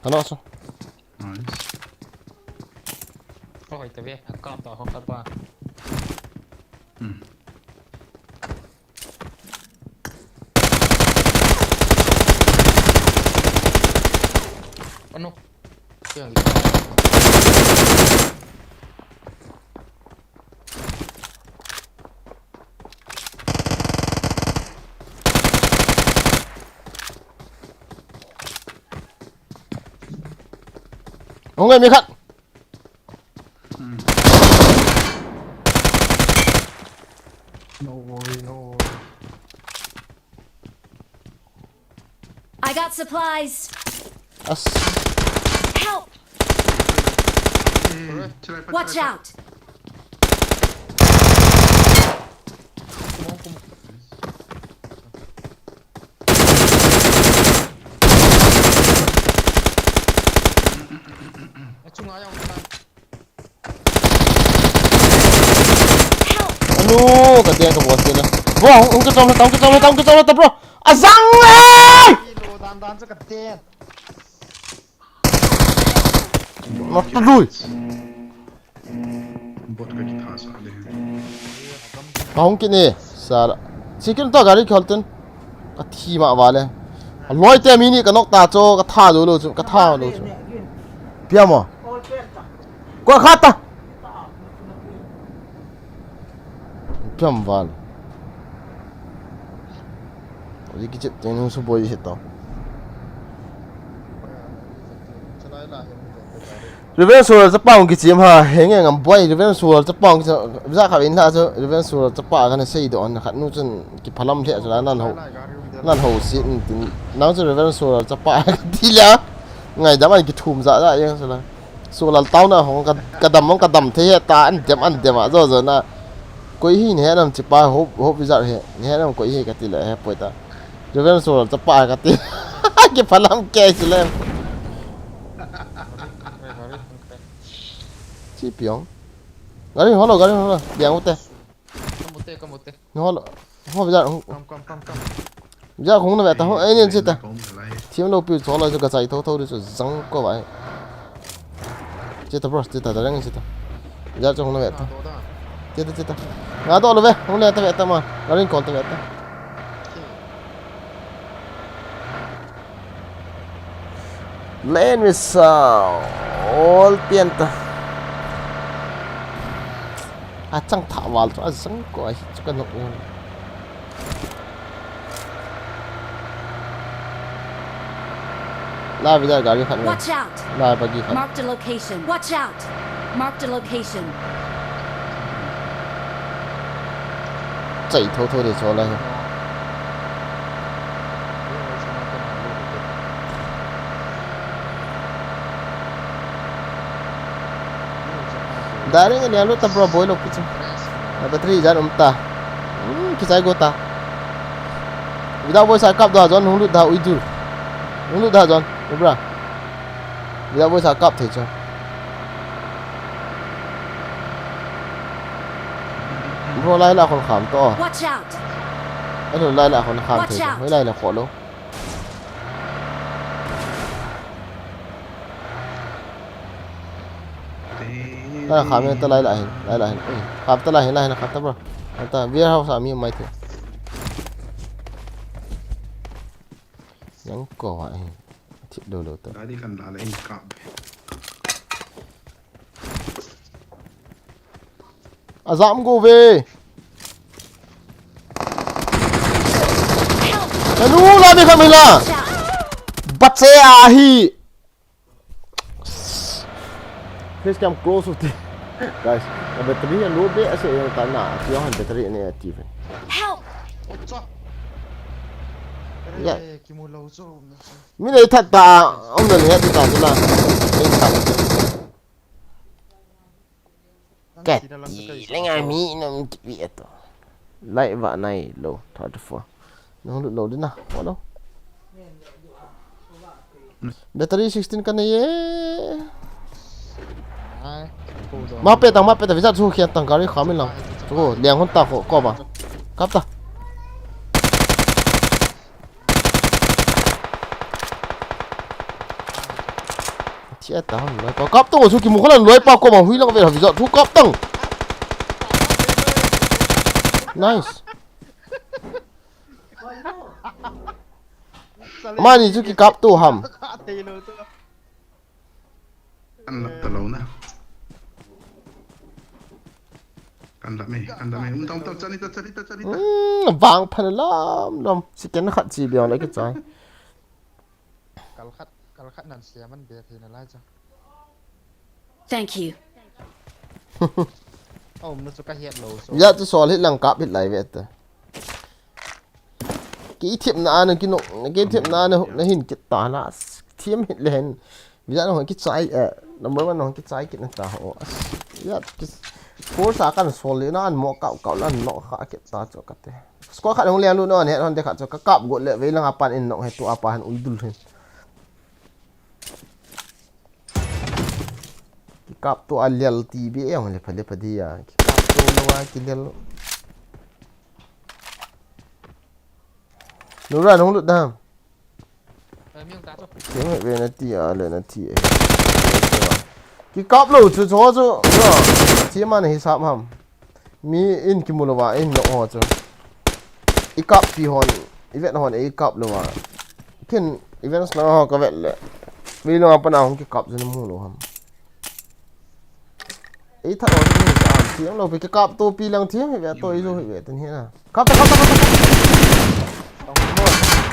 Ano so? Nice. Ko hoi ta ve, a kap ta ho kap pa. Hmm. Ano? Yang di. Hung ngai mi khat. Hmm. No worry, no worry. I got supplies. As. Help! Eh, chalai pa, Watch chalai pa. Out! Come on, come on. Achunga jong chalai. Help! Anu, ka tiang ka boss te la. Bro, hung, hung kichom la, hung kichom la, hung kichom la, bro. Ajang e! Ilo dan dan chu ka tiang. Mat lui. Bot ka kitha sa de. Ka hung kit ne, sala. Chicken to gari khol ten. Ka thi ma vale. A loi te mi ni ka nok ta cho, ka tha lou lou chu, ka tha lou chu. Pia mo. Ko kha ta. Piam val. Odi kichep teng nung su boi se to. Revenge War chapa hung kichim ha, henge ngam boi, Revenge War chapa hung kichim, ja kha in la chu, Revenge War chapa kana sei do an khat nu chun kiphalam le chu la nan ho. Nan ho si in tin, nang chu Revenge War chapa ka ti la. Ngaidam an kithum ja ja yang chu la. Sulal tau na hong ka, ka dam hong ka dam thei he ta an dem an dem a jo jo na. Koi hi ne nam chi pa ho ho bizar he. Ne nam koi hi ka ti le he poi ta. Revenge Sulal chapa ka ti. Kiphalam ke si le. Chi piong. Gari holo, gari holo. Biang ute. Kamu te, kamu te. Ni holo. Ho, biar. Kam, kam, kam, kam. Biar khong na ve ta ho. Ei, ni che ta. Kom lai. Thiam lou pi cho lou chu ka chai tho tho di chu jang ko vai. Che ta bro, che ta da reng che ta. Biar cho khong na ve ta. Che ta, che ta. Nga do lou ve, khong na ta ve ta ma. Nga ring call ta ve ta. Len mi sao. Ol pian ta. A chang tha wal chu a jang ko a hi chu ka nok un. La vida gari khat. Watch out! La bagi khat. Marked a location. Watch out! Marked a location. Chai tho tho de cho la hi. Direct ni alu ta bro boi lo kichu. Na battery jan um ta. Hmm, kichai go ta. Without voice a kap da jon hung lut da ui dur. Hung lut da jon. Bra. Without voice a kap thei cho. Bro lai la khon kham to. Watch out! Alo lai la khon kham thei cho. Watch out! Hoi lai la kho lo. Lai kham ta lai la hin, lai la hin. Eh, kham ta lai hin, lai hin kham ta bro. Kham ta warehouse a mi mai the. Yang ko wa hin. Thip do lo ta. Gari kan la la in kap. Ajam go ve. Nanu la mi kha mi la. Bache ahi. Please come close with the guys. A battery a low be ase yang ta na. Ti han battery ne active. Help! Ocha. Ya. Kimu lo chu. Mi nei that ta. Om dan he ta ta la. Nei that. Ka ti le ngai mi nom ti pi ato. Lai va nai lo, thirty-four. Nang lut lo dina, wa lo. Battery sixteen ka nei e. Ai, ko do. Ma pe tang, ma pe tang, visa chu khian tang gari kha min lang. Chu ko, liang hon ta ko, ko ba. Kap ta. Chia ta hon loi pa kap tang chu kimu khalan loi pa ko ma hui lang ve ha visa chu kap tang. Nice. Mani chu ki kap tu ham. Kan lap ta lo na. Kan lap me, kan lap me. Um, tam, tam, chani ta, chani ta, chani ta. Hmm, vang phan lam, lam. Si ken khat chi biang le ki chai. Kal khat, kal khat nan sia man be thei na lai cha. Thank you. Aum na chu ka hiat lo so. Ya chu sol hit lang kap hit lai ve ta. Ki thip na na ki no, ki thip na na na hin kit ta la. Thim hit le hen. Visa na hon ki chai, eh, number one na hon ki chai kit na ta ho. Ya ki force a kan sol le na an mo kau kau lan no kha kit ta chu ka te. Score khat hong lian lu no ne hon de khat chu ka kap go le ve lang a pan in no he tu a pa han ul dul hin. Ki kap tu a lial ti be e hong le pha le pha dia. Ki kap tu lo a ki lial. Nura nong lut da. Kei ve na ti a le na ti e. Ki kap lo chu chu chu. Ti man hi sap ham. Mi in kimu lo va in lo ho chu. I kap pi hon, i vet hon i kap lo va. Kin events na ho ka vet le. Mi lo apa na hong ki kap chu na mu lo ham. Ei tha lo ni sa, thiam lo pi ka kap to pi lang thiam hi ve to i zo hi ve tin hi na. Kap ta, kap ta, kap ta.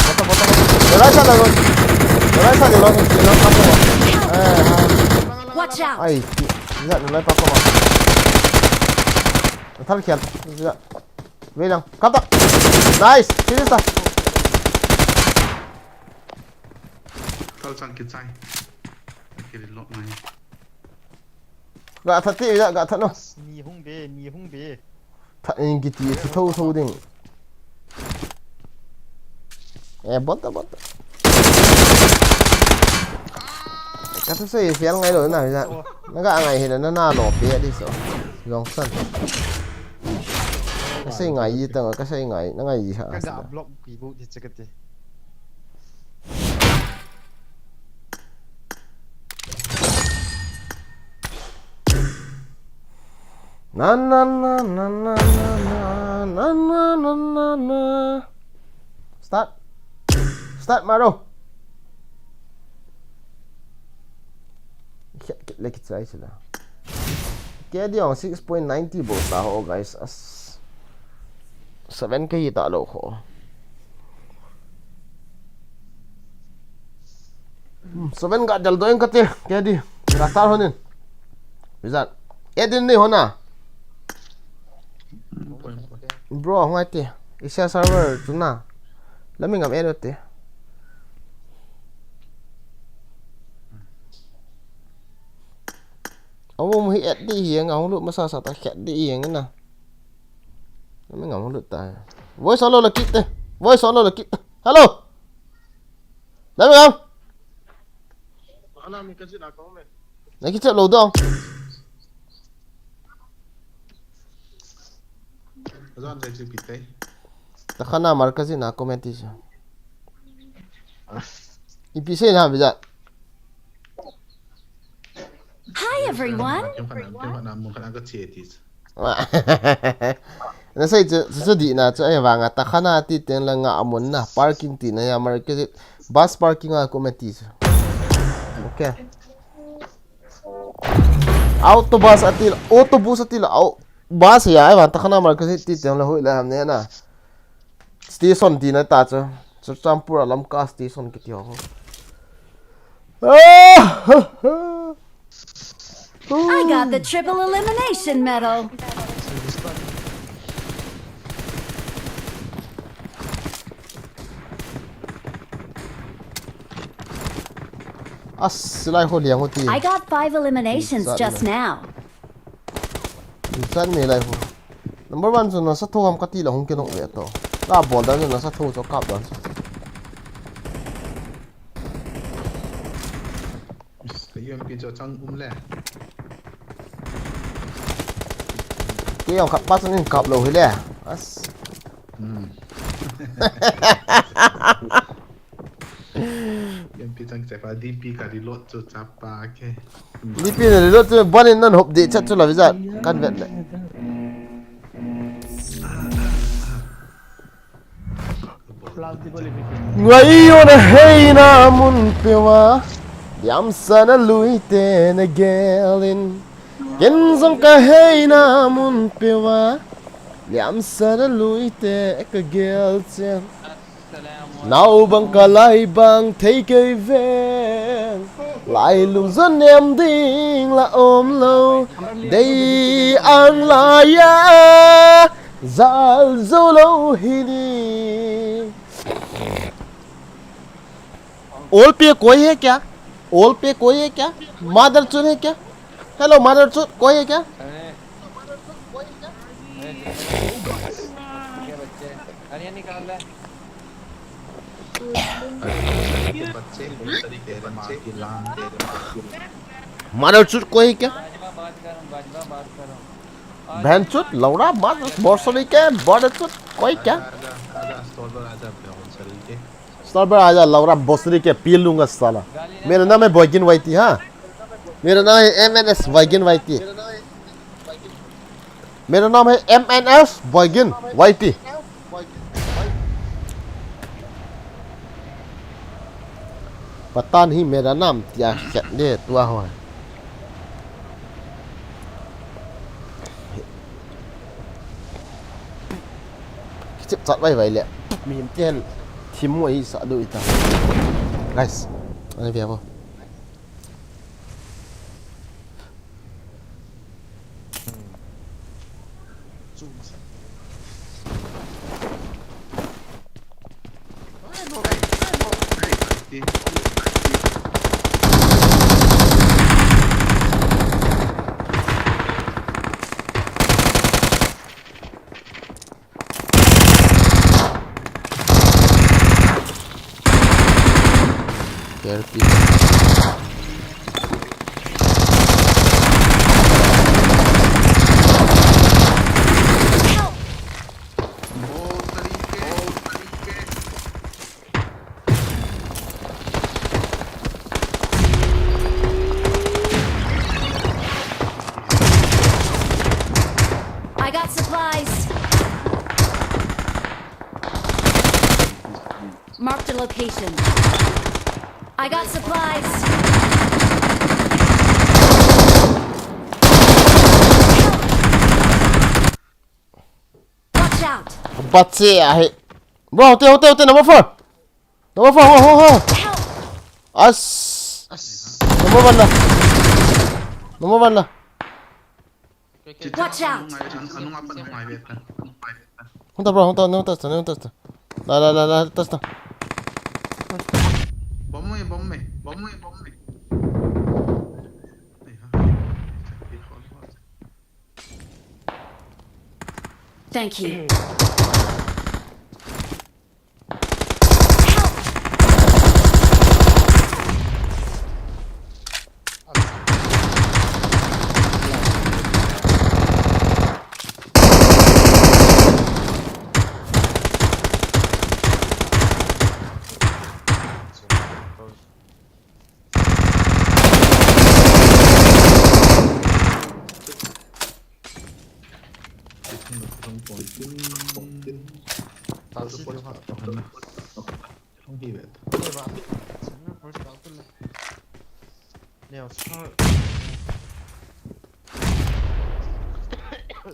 Bota, bota, bota. Rai sa la lo. Rai sa la lo, lo kap ta. Eh, ha. Watch out! Ai, ti. Za, lo pa ko ma. Thal khial. Za. Ve lang. Kap ta. Nice. Finish ta. Thal chang ki chai. Ki lo mai. Ga that ti, ga, ga that no. Ni hung be, ni hung be. That in kiti, thi tho tho ding. Eh, bot ta, bot ta. Ka thu sei fial ngai lo na, na. Na ga ngai hi na, na, na lo pe di so. Long san. Ka sei ngai yi tang, ka sei ngai, na ngai yi ha. Ka ga block pi bu di che ka ti. Na, na, na. Start. Start, Maro. Kya, kya, le kya chai sila. Kya di ang six point nine ti bo ta ho, guys. As seven K ta lo ho. Hmm, seven ga dal doing kate, kedi. Ga star honin. Wizard. Edin ni hona. Bro, hong ai te. Asia server tuna. Lami ngam edo te. Awo mu hi et di hi nga hong lu masa sa ta khet di hi nga na. Lami ngam hong lu ta. Voice alo la kit te. Voice alo la kit. Hello. Dami ngam. Ana mi kasi na ko me. Na kichep lo dong. Azan sai chu kitai. Ta khana mar kasi na ko me ti sa. Ipi se na bija. Hi everyone. Nasei chu, chu, chu di na chu, eh, vanga ta khana ti teng la nga amun na, parking ti na ya, market, bus parking a kum e ti chu. Okay. Autobus atil, autobus atil, au. Bus ya, ai van ta khana mar ka ti ti le hui le ham ne na. Station ti na ta chu. Churachandpur a Lamka station kiti ho. Ah! I got the triple elimination medal. As, lai ho liang ho ti. I got five eliminations just now. Chan me lai ho. Number one chu nasa tho ham kati la hung ke nok ve to. Ka bol dan nasa tho chu kap dan. Ka U M P chu chang um le. Ke yong kap pa chu nin kap lo hi le. As. Hmm. Yan pi chang chapa D P ka reload chu chapa ke. D P na reload chu banin nan hop de chat chu la visa kan vet le. Ngai yo na hei na mun pewa. Yam sana lui te na gelin. Ken zong ka hei na mun pewa. Yam sana lui te ka gel chen. Nau bang ka lai bang thei kei veng. Lai lung zan nem ding la om lo. Dei ang la ya. Zal zo lo hi ni. All pe koi hai kya? All pe koi hai kya? Mother chut hai kya? Hello, mother chut, koi hai kya? Mother chut koi hai kya? Bhen chut, Laura, mother, borsoli ke, mother chut, koi kya? Stolber aja, Laura, bosri ke, pee lunga sala. Mera naam hai Boygin Y T, ha? Mera naam hai M N S Boygin Y T. Mera naam hai M N S Boygin Y T. Patan hi mera naam tia khat le tua ho. Kichep chat vai vai le. Mihem ten thim mo hi sa do ita. Guys, ani ve vo. I got supplies. Marked a location. I got supplies. Watch out. Bache ahi. Bro, hote, hote, hote, number four. Number four, ho, ho, ho. As. Number one la. Number one la. Watch out. Hunta, bro, hunta, hunta, hunta, hunta. La, la, la, la, hunta, hunta. Bomb me, bomb me, bomb me, bomb me. Thank you.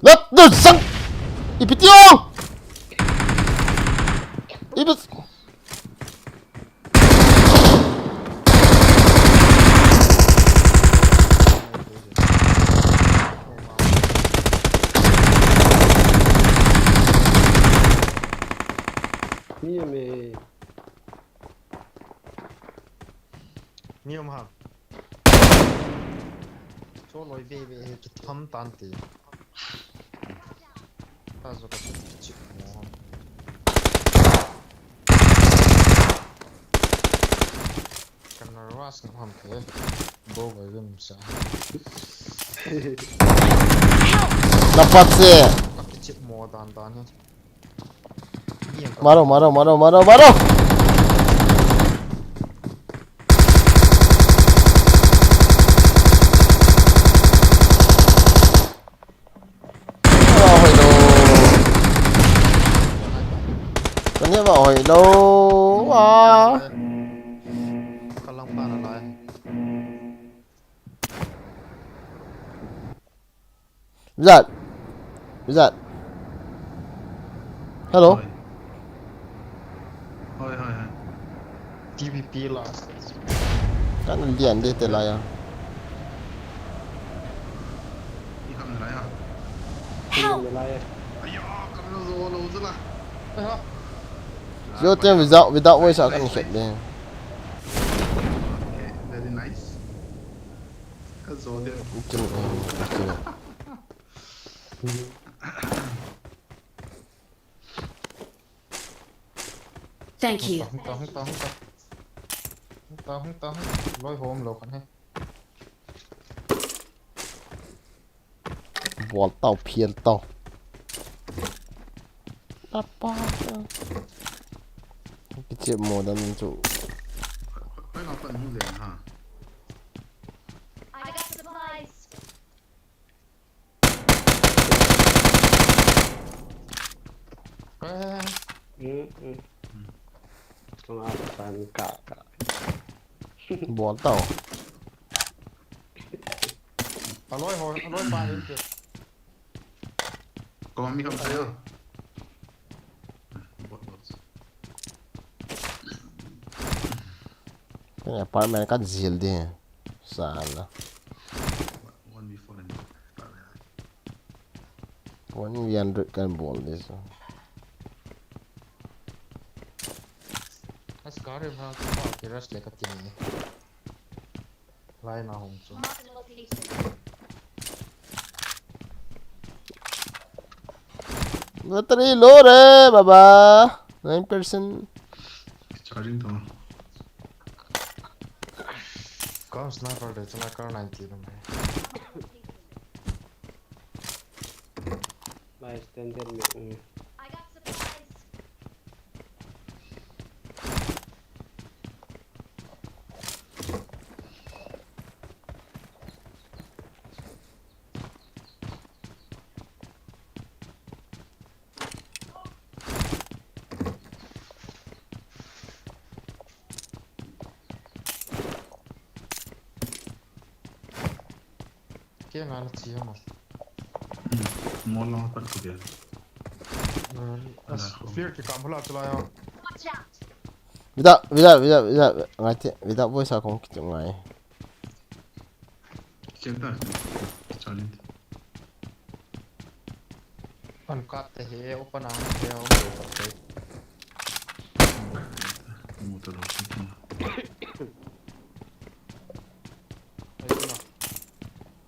Lat nu sang. Ipi ti o. Ipi. Ni me. Ni um ha. Cho loi ve ve he kitham tan te. Ta zo ka chi mo. Kan na ruas na ham ke. Go ga yum sa. Dapat se. Ka chi mo dan dan he. Maro, maro, maro, maro, maro. Ka ne va hoi lo. Ka ne va hoi lo. Ah. Ka lang pa na lai. Wizard. Wizard. Hello. Hoi. Hoi, hoi, hoi. T V P la. Kan lian de te la ya. I kam la ya. Help! Aya, kam la zo lo zo la. Ai ha. Yo tem without, without voice a kan khet de. Okay, very nice. Ka zo de. Kin, kin. Thank you. Hung ta, hung ta, hung ta, hung ta. Hung ta, hung ta, hung ta. Loi hom lo kan he. Bol tau, phial tau. Tapa. Kichep mo dan chu. Koi na pan hung le ha. I got supplies. Eh. Mm, mm. Tuma san ka ka. Bol tau. Aloi ho, aloi pa in ke. Ko mi kam tayo. Bot, bot. Kani apartment ka jil di. Sala. One v four in apartment. One v hundred kan bol di so. As kare bha ka ke rush le ka tin ni. Lai na hung chu. Battery low re, baba. Nine percent. Charging to. Kar sniper de, chuna kar ninety number. Nice, ten ten me. Mm. I got supplies. Kei nga na chi hama. Hmm. Mo long pat ko dia. Hmm. As clear ki kam hula chula yo. Watch out. Vida, vida, vida, vida. Ngai te, vida voice a kong kitu ngai. Check that. Challenge. An kap te he, open ang he, open te. Mu ta lo, mu ta lo. Ai, tu na.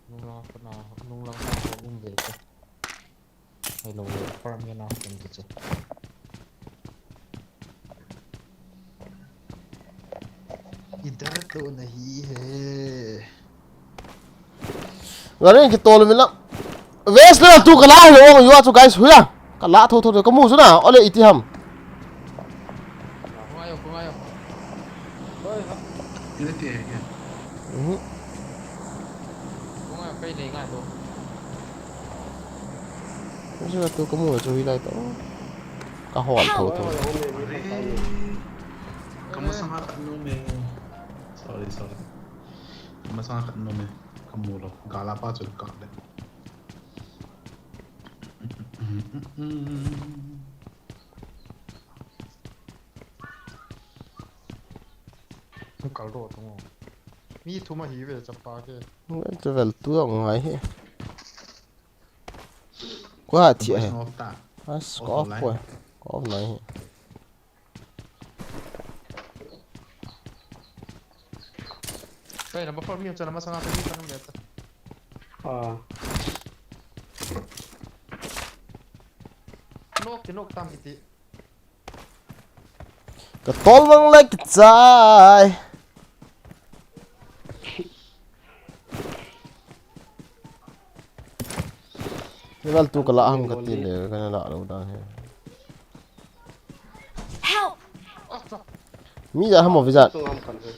Nung lang, nung lang, nung lang, nung lang, nung lang. Hello, farm ya na, kung kiche. Idhar to nahi hai. Gari kitol mila. West na tu kala ho, yo chu guys, huya. Kala tho tho tho, kamu chu na, ole iti ham. Kung ayo, kung ayo. Oi, ha. Ina ti hai kya? Mhm. Kung ayo, kai nei ngai to. Kamu chu tu kamu chu hilai to. Kahol tho tho. Kamasang khat nom e. Sorry, sorry. Kamasang khat nom e. Kamu lo. Gala pa chu ka le. Kal ro tung. Mi thum ahi ve chapa ke. Level two ang ngai hi. Kua thi he. Boys, off ta. As off ko lai. Ko. Ko nai hi. Hey, number four, mi chana masanga pe mi kanam leta. Ah. Nok ti nok tam iti. Ka tol mang le kichai. Level two ka la ham ka ti le ka na la lo da he. Help! Mi ja ham o vijat. Tung ham kan he.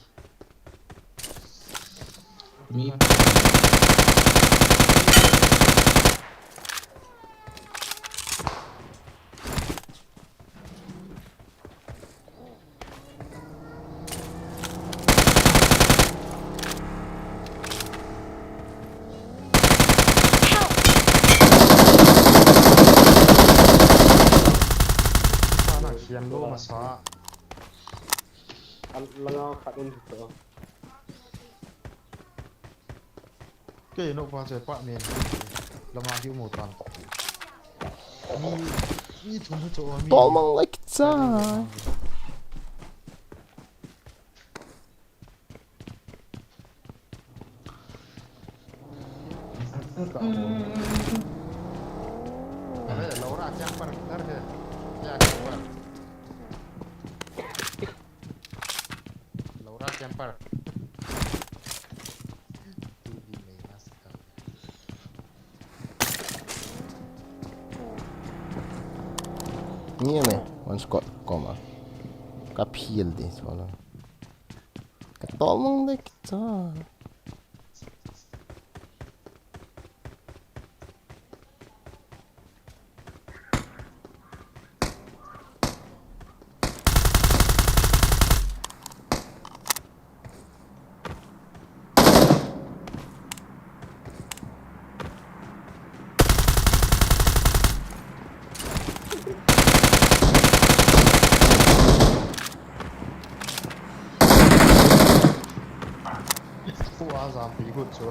Mi. Sana khian lo masa. Al langa khat un to. Kei no pa che pa men. Langa hi mo tan. Mi, mi thum cho mi. Tol mang le kichai. Abe, Laura, camper, किधर है? क्या camper? Laura, camper. तू भी मेरा सका। Ni me, one squad, koma. Ka phil de, so la. Ka tol mang de kichai. Fu a zam pi gut chu.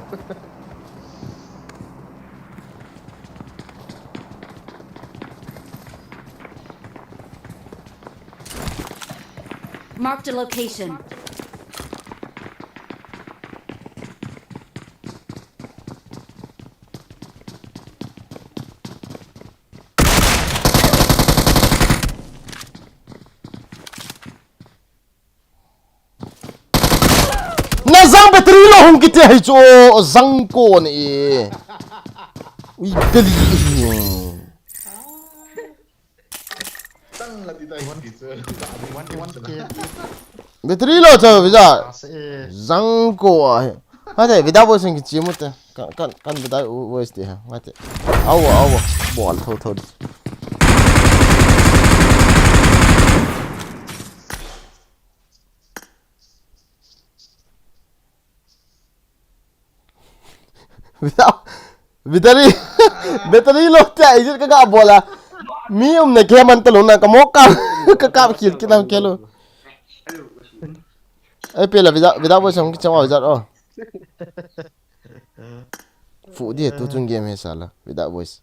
Marked a location. Na zang battery lo hung kiti hai chu o, zang ko ni e. Ui, beli hi. Tang la ti tai ti chu. One, one K. Battery lo cha visa. Ase. Zang ko a he. Ha te, vida bo sing kichi mu te. Kan, kan, kan vida u, u este ha. Ha te. Awa, awa. Bol tho, tho. Battery, battery lo te, ai jit ka ga bola. Mi um ne ke man ta lo na, ka mo ka, ka ka khil ki nam ke lo. Ai pe la vida, vida bo song ki chang wa vida o. Fu di tu chung game he sala, vida boys.